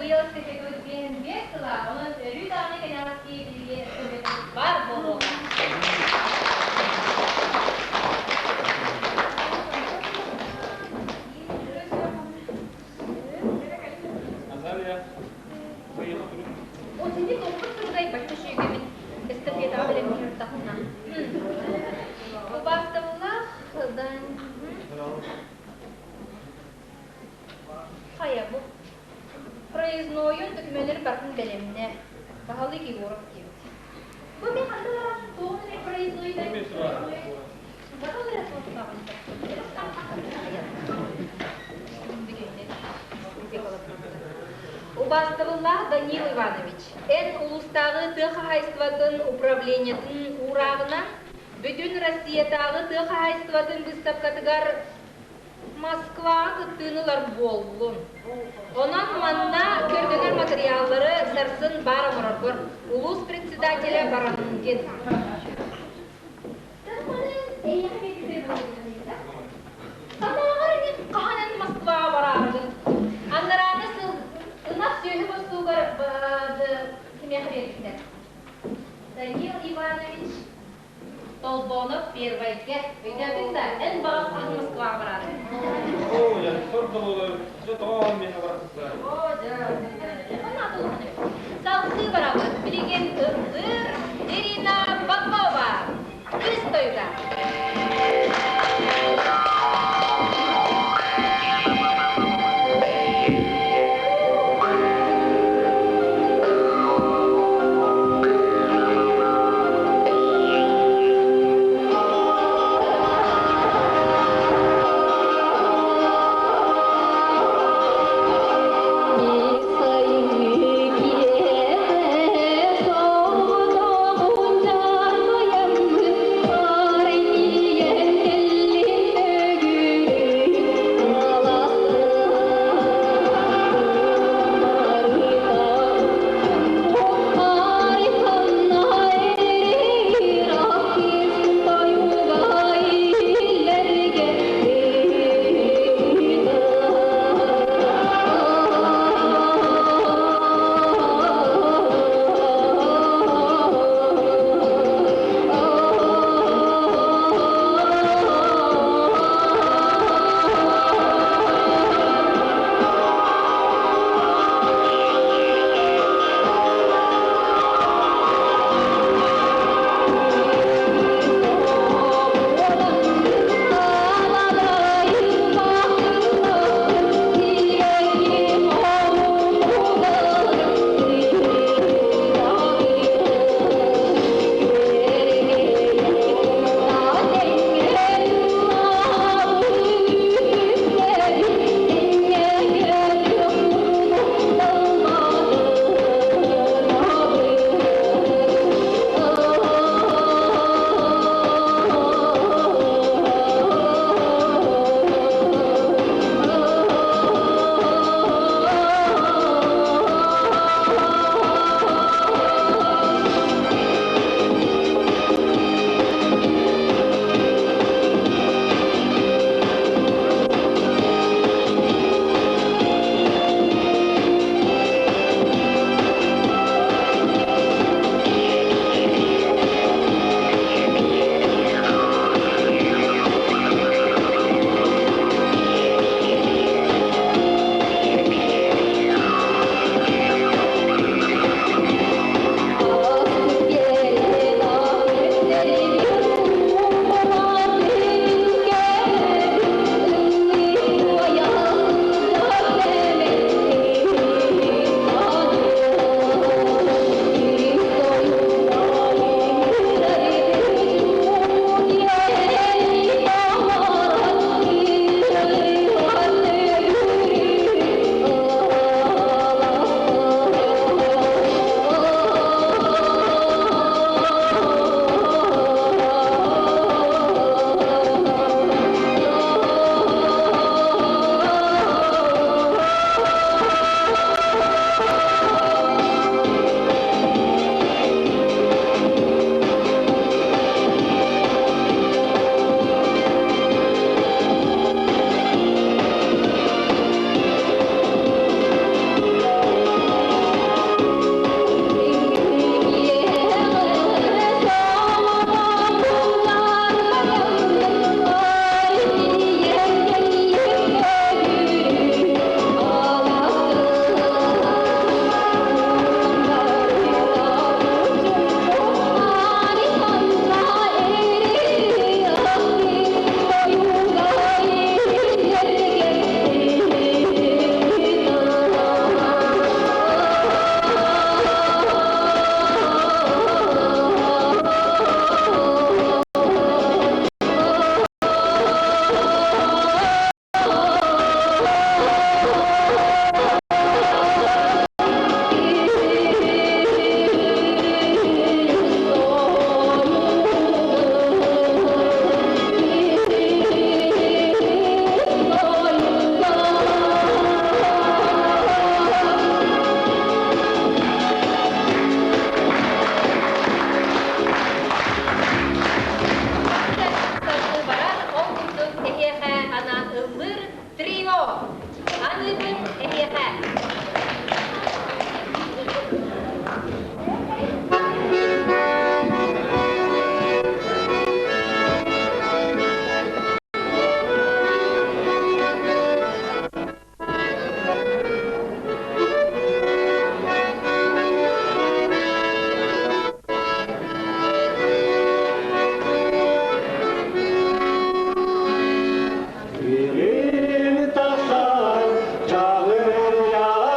быйыл эстафетабыт 55 сыла, онон өрүү даҕаны кэнэҕэски биһиги эстафетабыт баар буолуоҕа. Азалия, Осени топпут сырдай бачча үчүгэбин эстафетаҕа бэлэмниир тахна. Убаастабыллаах дан хайа бу проезднойун документын барытын бэлэмнэ. Баһылык Егоров диэбит. Бу мен ханна барасын тоҕун эрэ проезднойда Барыл эрэ суоттаҕын. Убаастабыллаах Данил Иванович, эн улуустааҕы тыа хаһаайыстыбатын управлениетын уурааҕынан Бүтүн Россиятааҕы тыа хаһаайыстыбатын быыстапкатыгар Москваҕа кыттыыны ылар буоллун. Онон манна көрдөнөр материаллары сарсын баар оҥороргор улуус председателэ Баранкин. Санааҕар ини хаһан эн Москваҕа барааргын? Аннарааны сыл ынах сүөһү бостуугар кимиэхэ биэрбиттэр? Данил Иванович Толбонов первойга. Өйдөөтүҥ да, эн баҕас хаһан Москваҕа бараарын? Оо, я сор дололар, все тоҕо миэхэ барсыста. Оо, дьэ. Салгыы барабыт. Билигин ыллыыр Ирина Попова. Кыыс тойуга. эһиэхэ! Илин тахсан чаҕылыйа.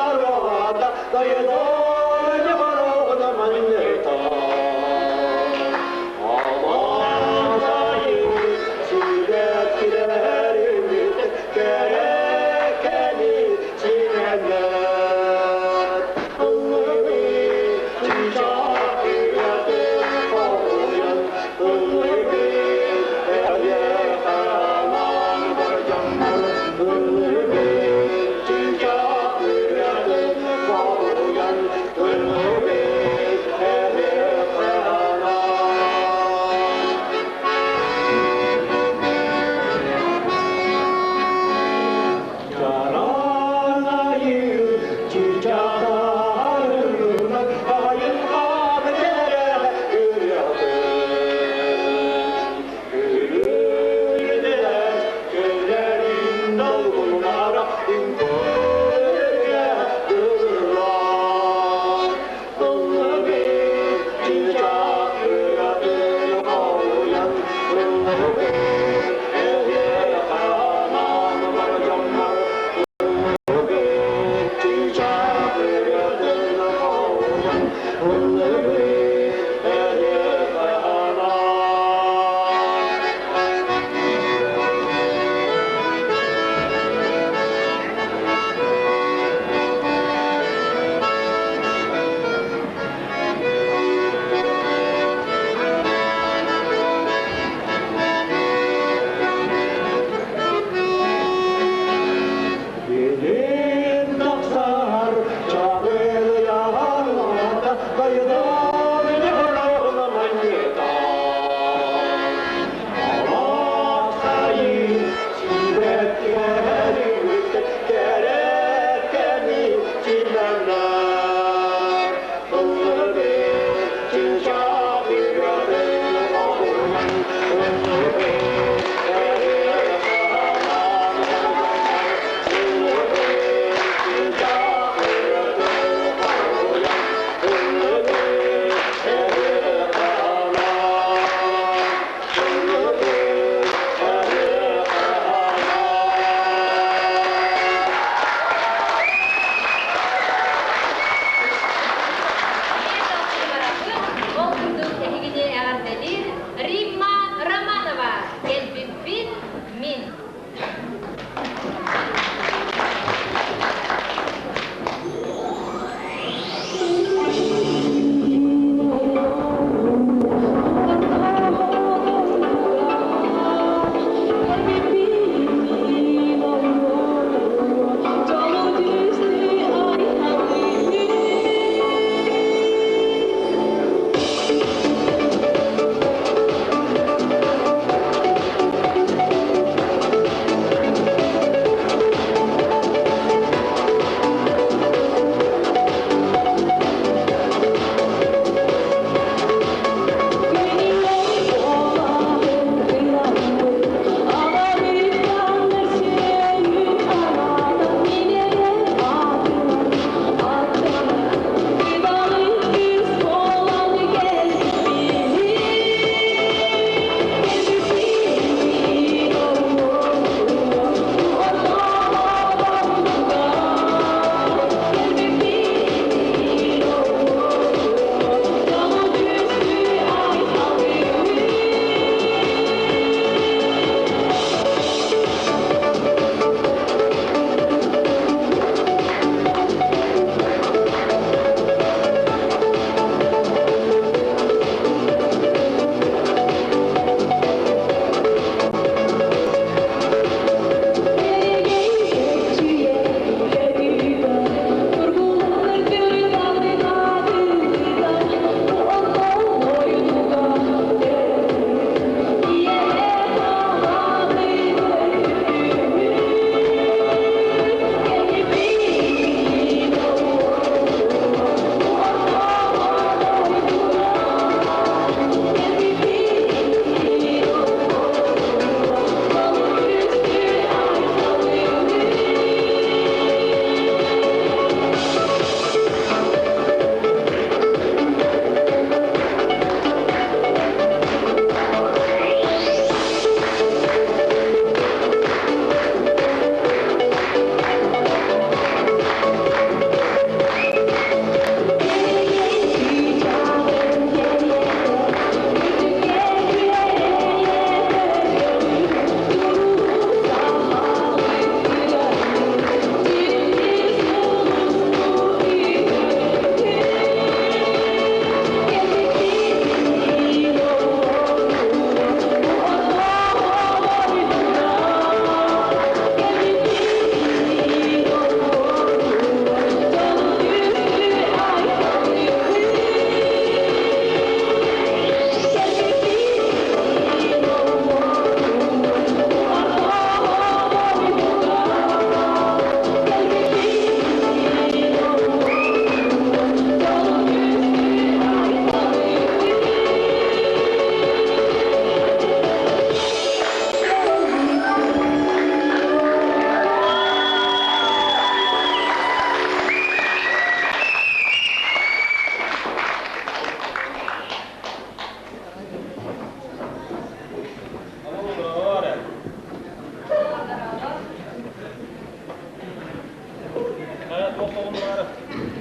Туох солун баара?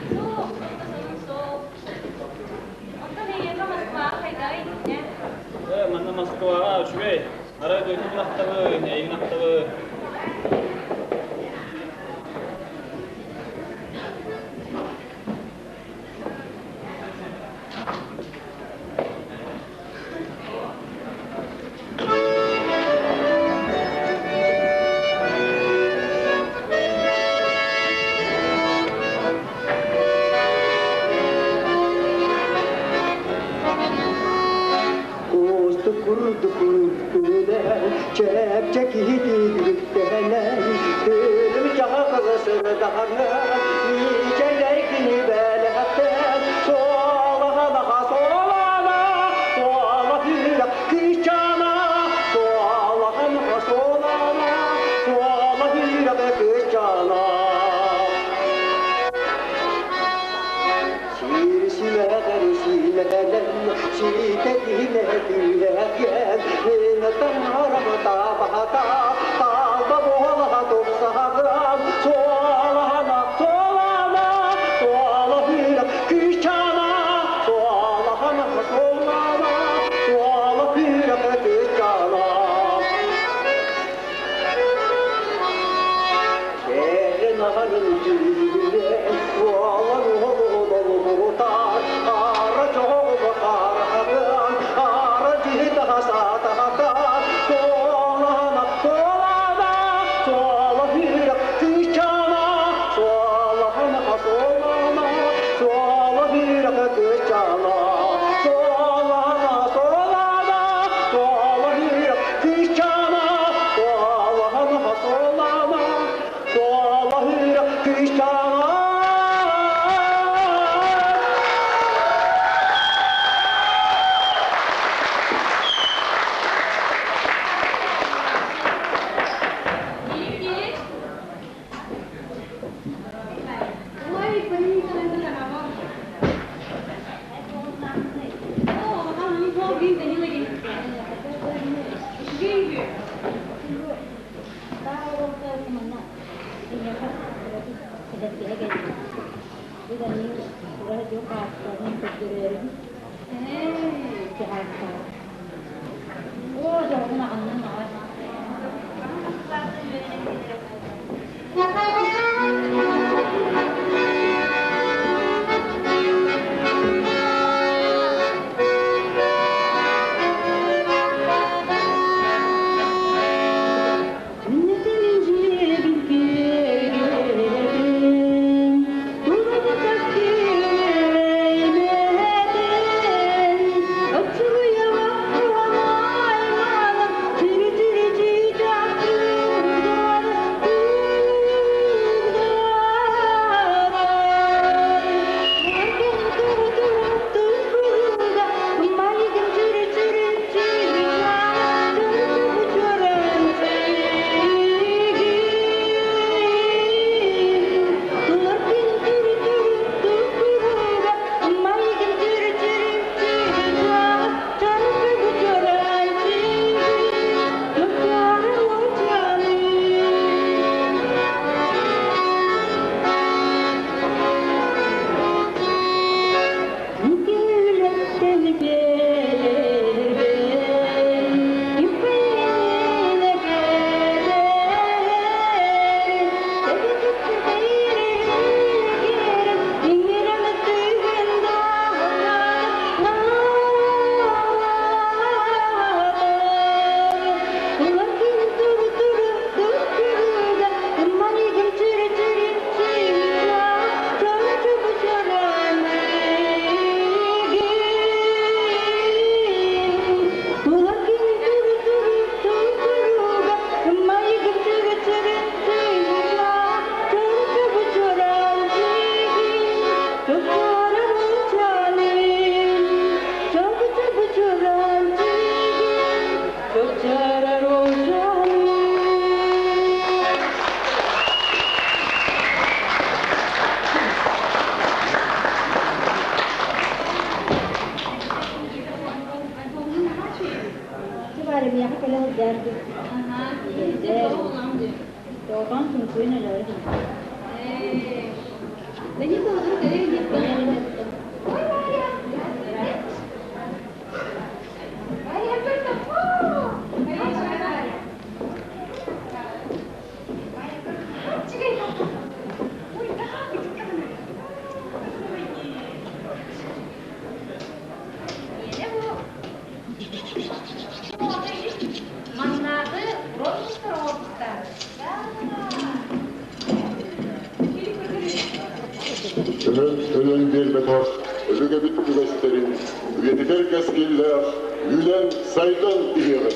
Суох, туох сонун суох. Онтон эйиэхэ Москваҕа хайдаҕый итиннэ? Манна Москваҕа үчүгэй. Арай дойдубун ахтабын, эйигин ахтабын. Кустук курдук үрдүнэн, чэпчэкитик үктэнэн, күнүм чаҕылы сырдаҕына, миичэлэй кини бэлэхтэн, суолаһалаха суолана, суола кыыра кыычана, суолаһалаха суолана, суола кыыра кыычана. Сир симэҕэр сиилэнэн, сиитэтинэ түүлэһэн, таҥарам табаһата, талба буолаха тупсаҕан, суолаһана, суолана, суолаһыыра кыычана, суолаһана, суолана, суолаһыыра кыычана. Сэрин аҕарын дьүүлэ, уолан уолулулутар, аара чоҕу харахатан, аара дьиһитаха саатахатар, суолана, суолана, суола хүрэх кыычана, суолана, суолана, суола хүрэх кыычана, суолана, суолана, суола хүрэх кыычана, суолана, суолана, суола хүрэх кыычана. Филипп Ильич? Ой, Полина Николаевна, О, Данила Үчүгэй Өлөн өлөн биэрбэтэх өбүгэбит үгэстэрин үйэтитэр кэскиллээх үүнэн-сайдан иһиэҕин.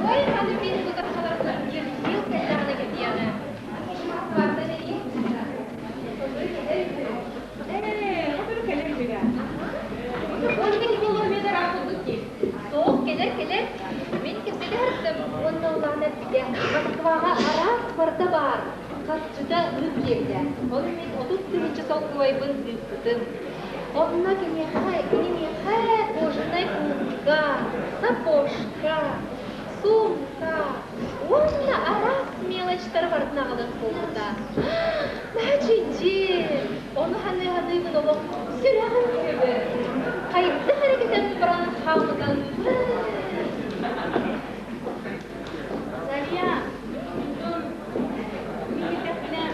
Ой, аны мин бу сахаларга киргил кэллэҕинэ кэтиэҕэ. Суох, кэлэр, кэлэр. Мин кэпсэтэ сырыттым уонна улахан эппитэ. Москваҕа араас барыта баар. Харчыта ыып диэбитэ. Ону мин 30 тыһыынча солкуобайбын ыыппытым. Онно киниэхэ, кини миэхэ кожаная куртка, сапожка, сумка уонна араас мелочтары барытын аҕалан буолбута. Наһаа Ону саныы-саныыбын олох сүрэҕим көбөр. Хайдах эрэ кэтэн баран хаалбытан Заря, онтон мин эттэхпинэ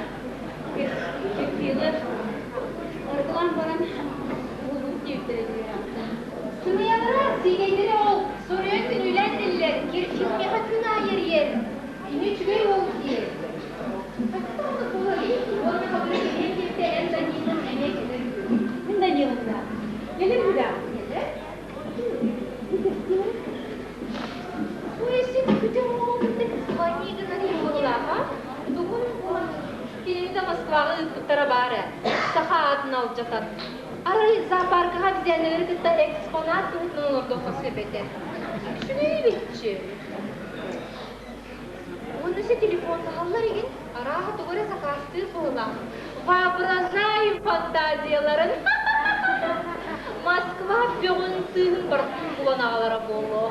кирпиилэр аргылаан баран уолугут диэбиттэрэ диэхтэн. Сымыйалара, сиигэйдэрэ ол, соруйан күнүүлээн этэллэр, кирпил миэхэ күн аайы эрийэр. Кини үчүгэй уол диир. Уонна хотугу киһи киирдэ эн Данилын эмиэ кэлэр үһү. Мин Данилым да. Кэлэр үһү да. Кэлэр. Кэстиэн. Москваҕа ыыппыттара баар ээ, саха аатын алдьатан. Арай зоопаркаҕа обезьяннары кытта экспонат быһыытынан олордуохха сөп этэ. Үчүгэй эбитчи. Уонна өссө телефоннаһаллар игин, арааһа тугу эрэ сакаастыыр быһыылаах. Воображаем фантазияларын. Москва бөҕүн сыыһын барытын булан аҕалара буолуо.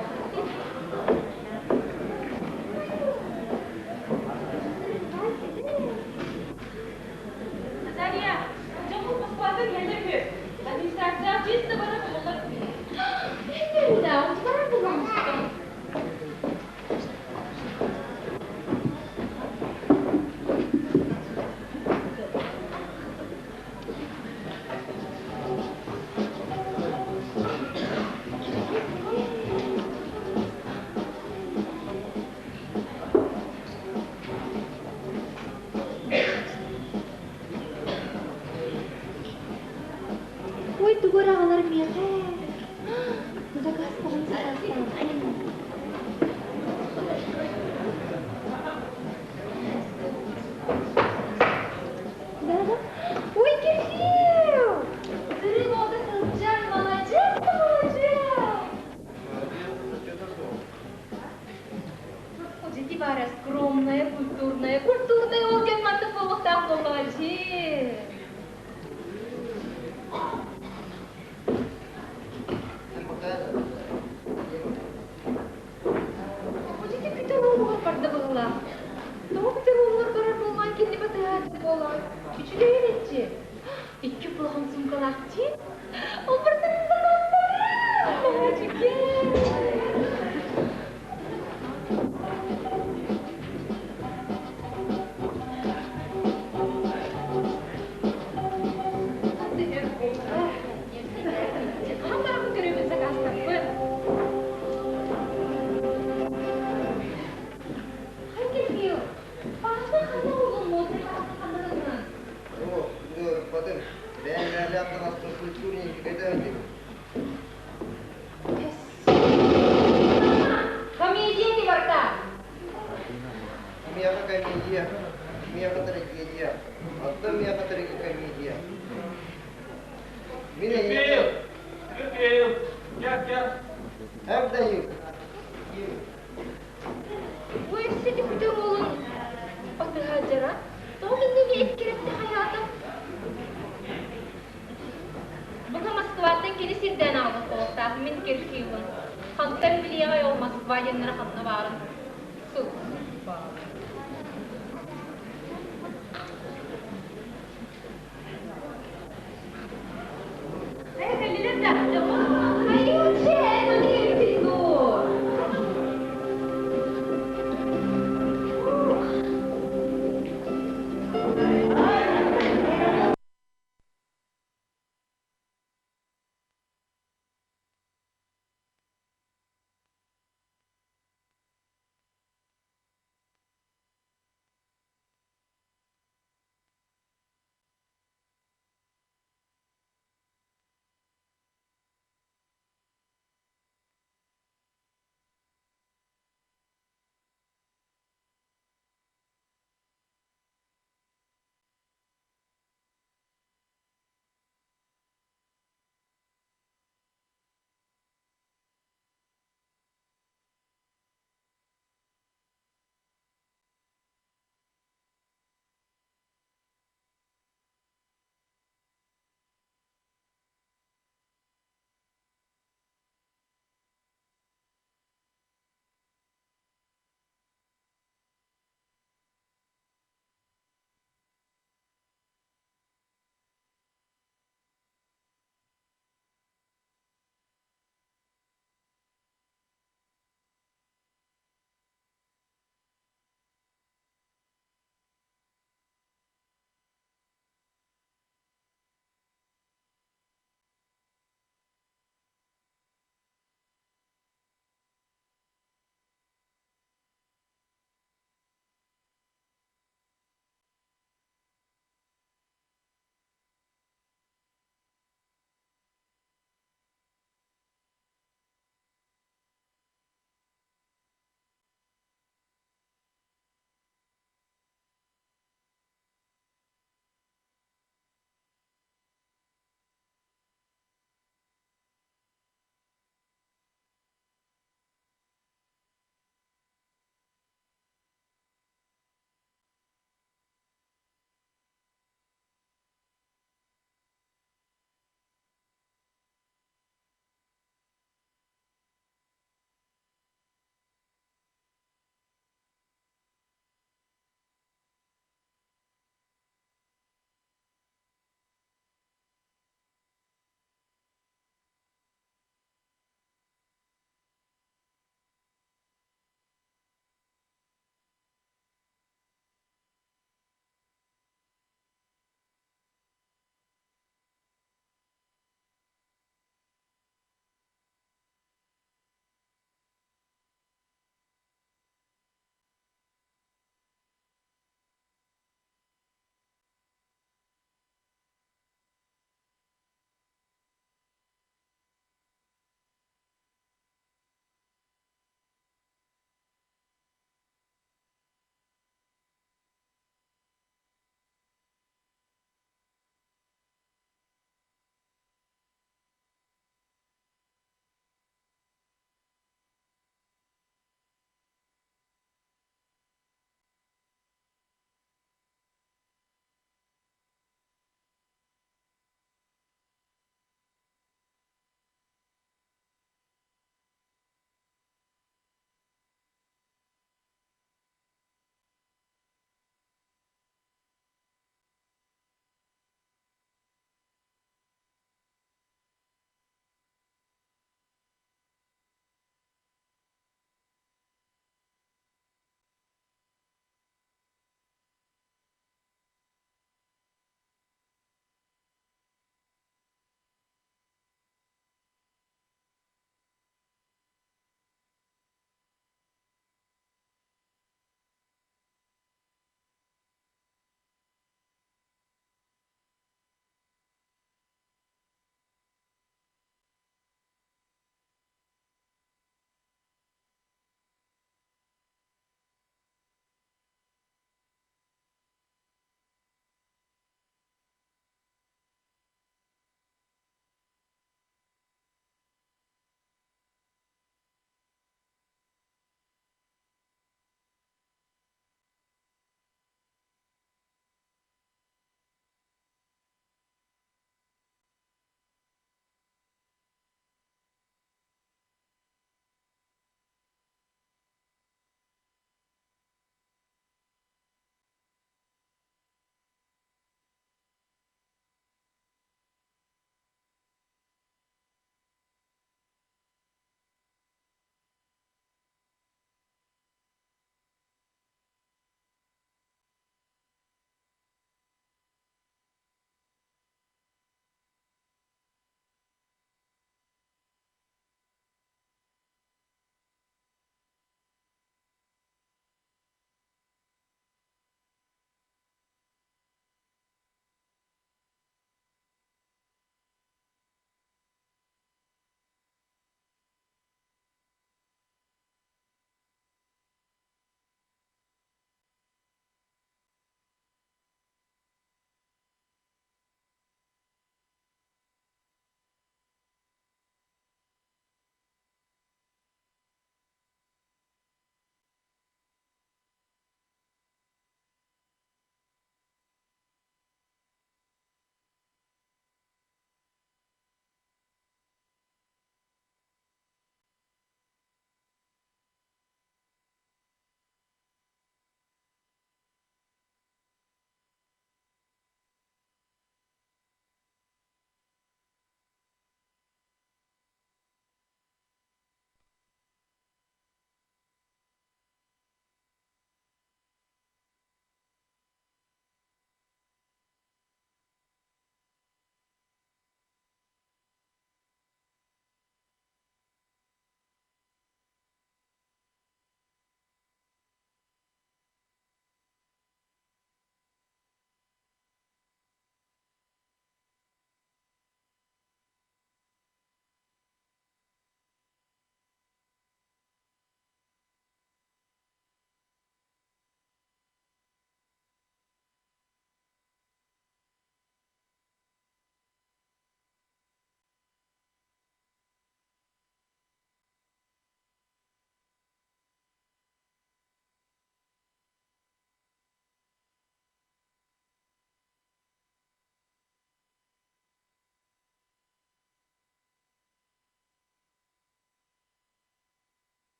Наталья, дьон Москваттан иһэллэр үһү. Администрацияҕа чисто бары булуллар. Эһэллэр, утулар булламмыттар. Ой, тугу эрэ аҕалар миэхэ. Заказ заказтаан. Да-да. Ой, Кирилл! Сырыы болда сылдьан, молодец, молодец! Дьити баара скромная, культурная, культурная ол диэн маннык буолуохтаах буоллаҕа дьиэ. Будете күтэр уолугар барда быһыылаах. Тоҕо күтэр уолугар барар буоллаан кинини батыһааччы буолар. Үчүгэй эбитчи. Икки улахан суумкалаах дии. Ол барытын закастарым. Үчүгэй. Хаһан барабын көрөбүн сакаастаппын. Хай Кирилл, Паша ханна уолун модный таҥаска ханна гыннын? Оо, ыарыппатым. Бэйэм бэйэлээх таҥаспын культурненько көтөөтүм. Комедия ти барта. Кимиэхэ комедия, кимиэхэ трагедия, оттон миэхэ трагикомедия. Мин Михаил! Михаил! Кел, кел. Эр Бу өссө күтэр уолун батыһа дьара. Тоҕо кинини эккирэтти хайаатым? Бука Москваттан кини сирдээн аҕалбыт буолуохтаах мин Кирхиевын. Хантан билиэҕэй ол Москва диэннэрэ ханна баарын? Сыл.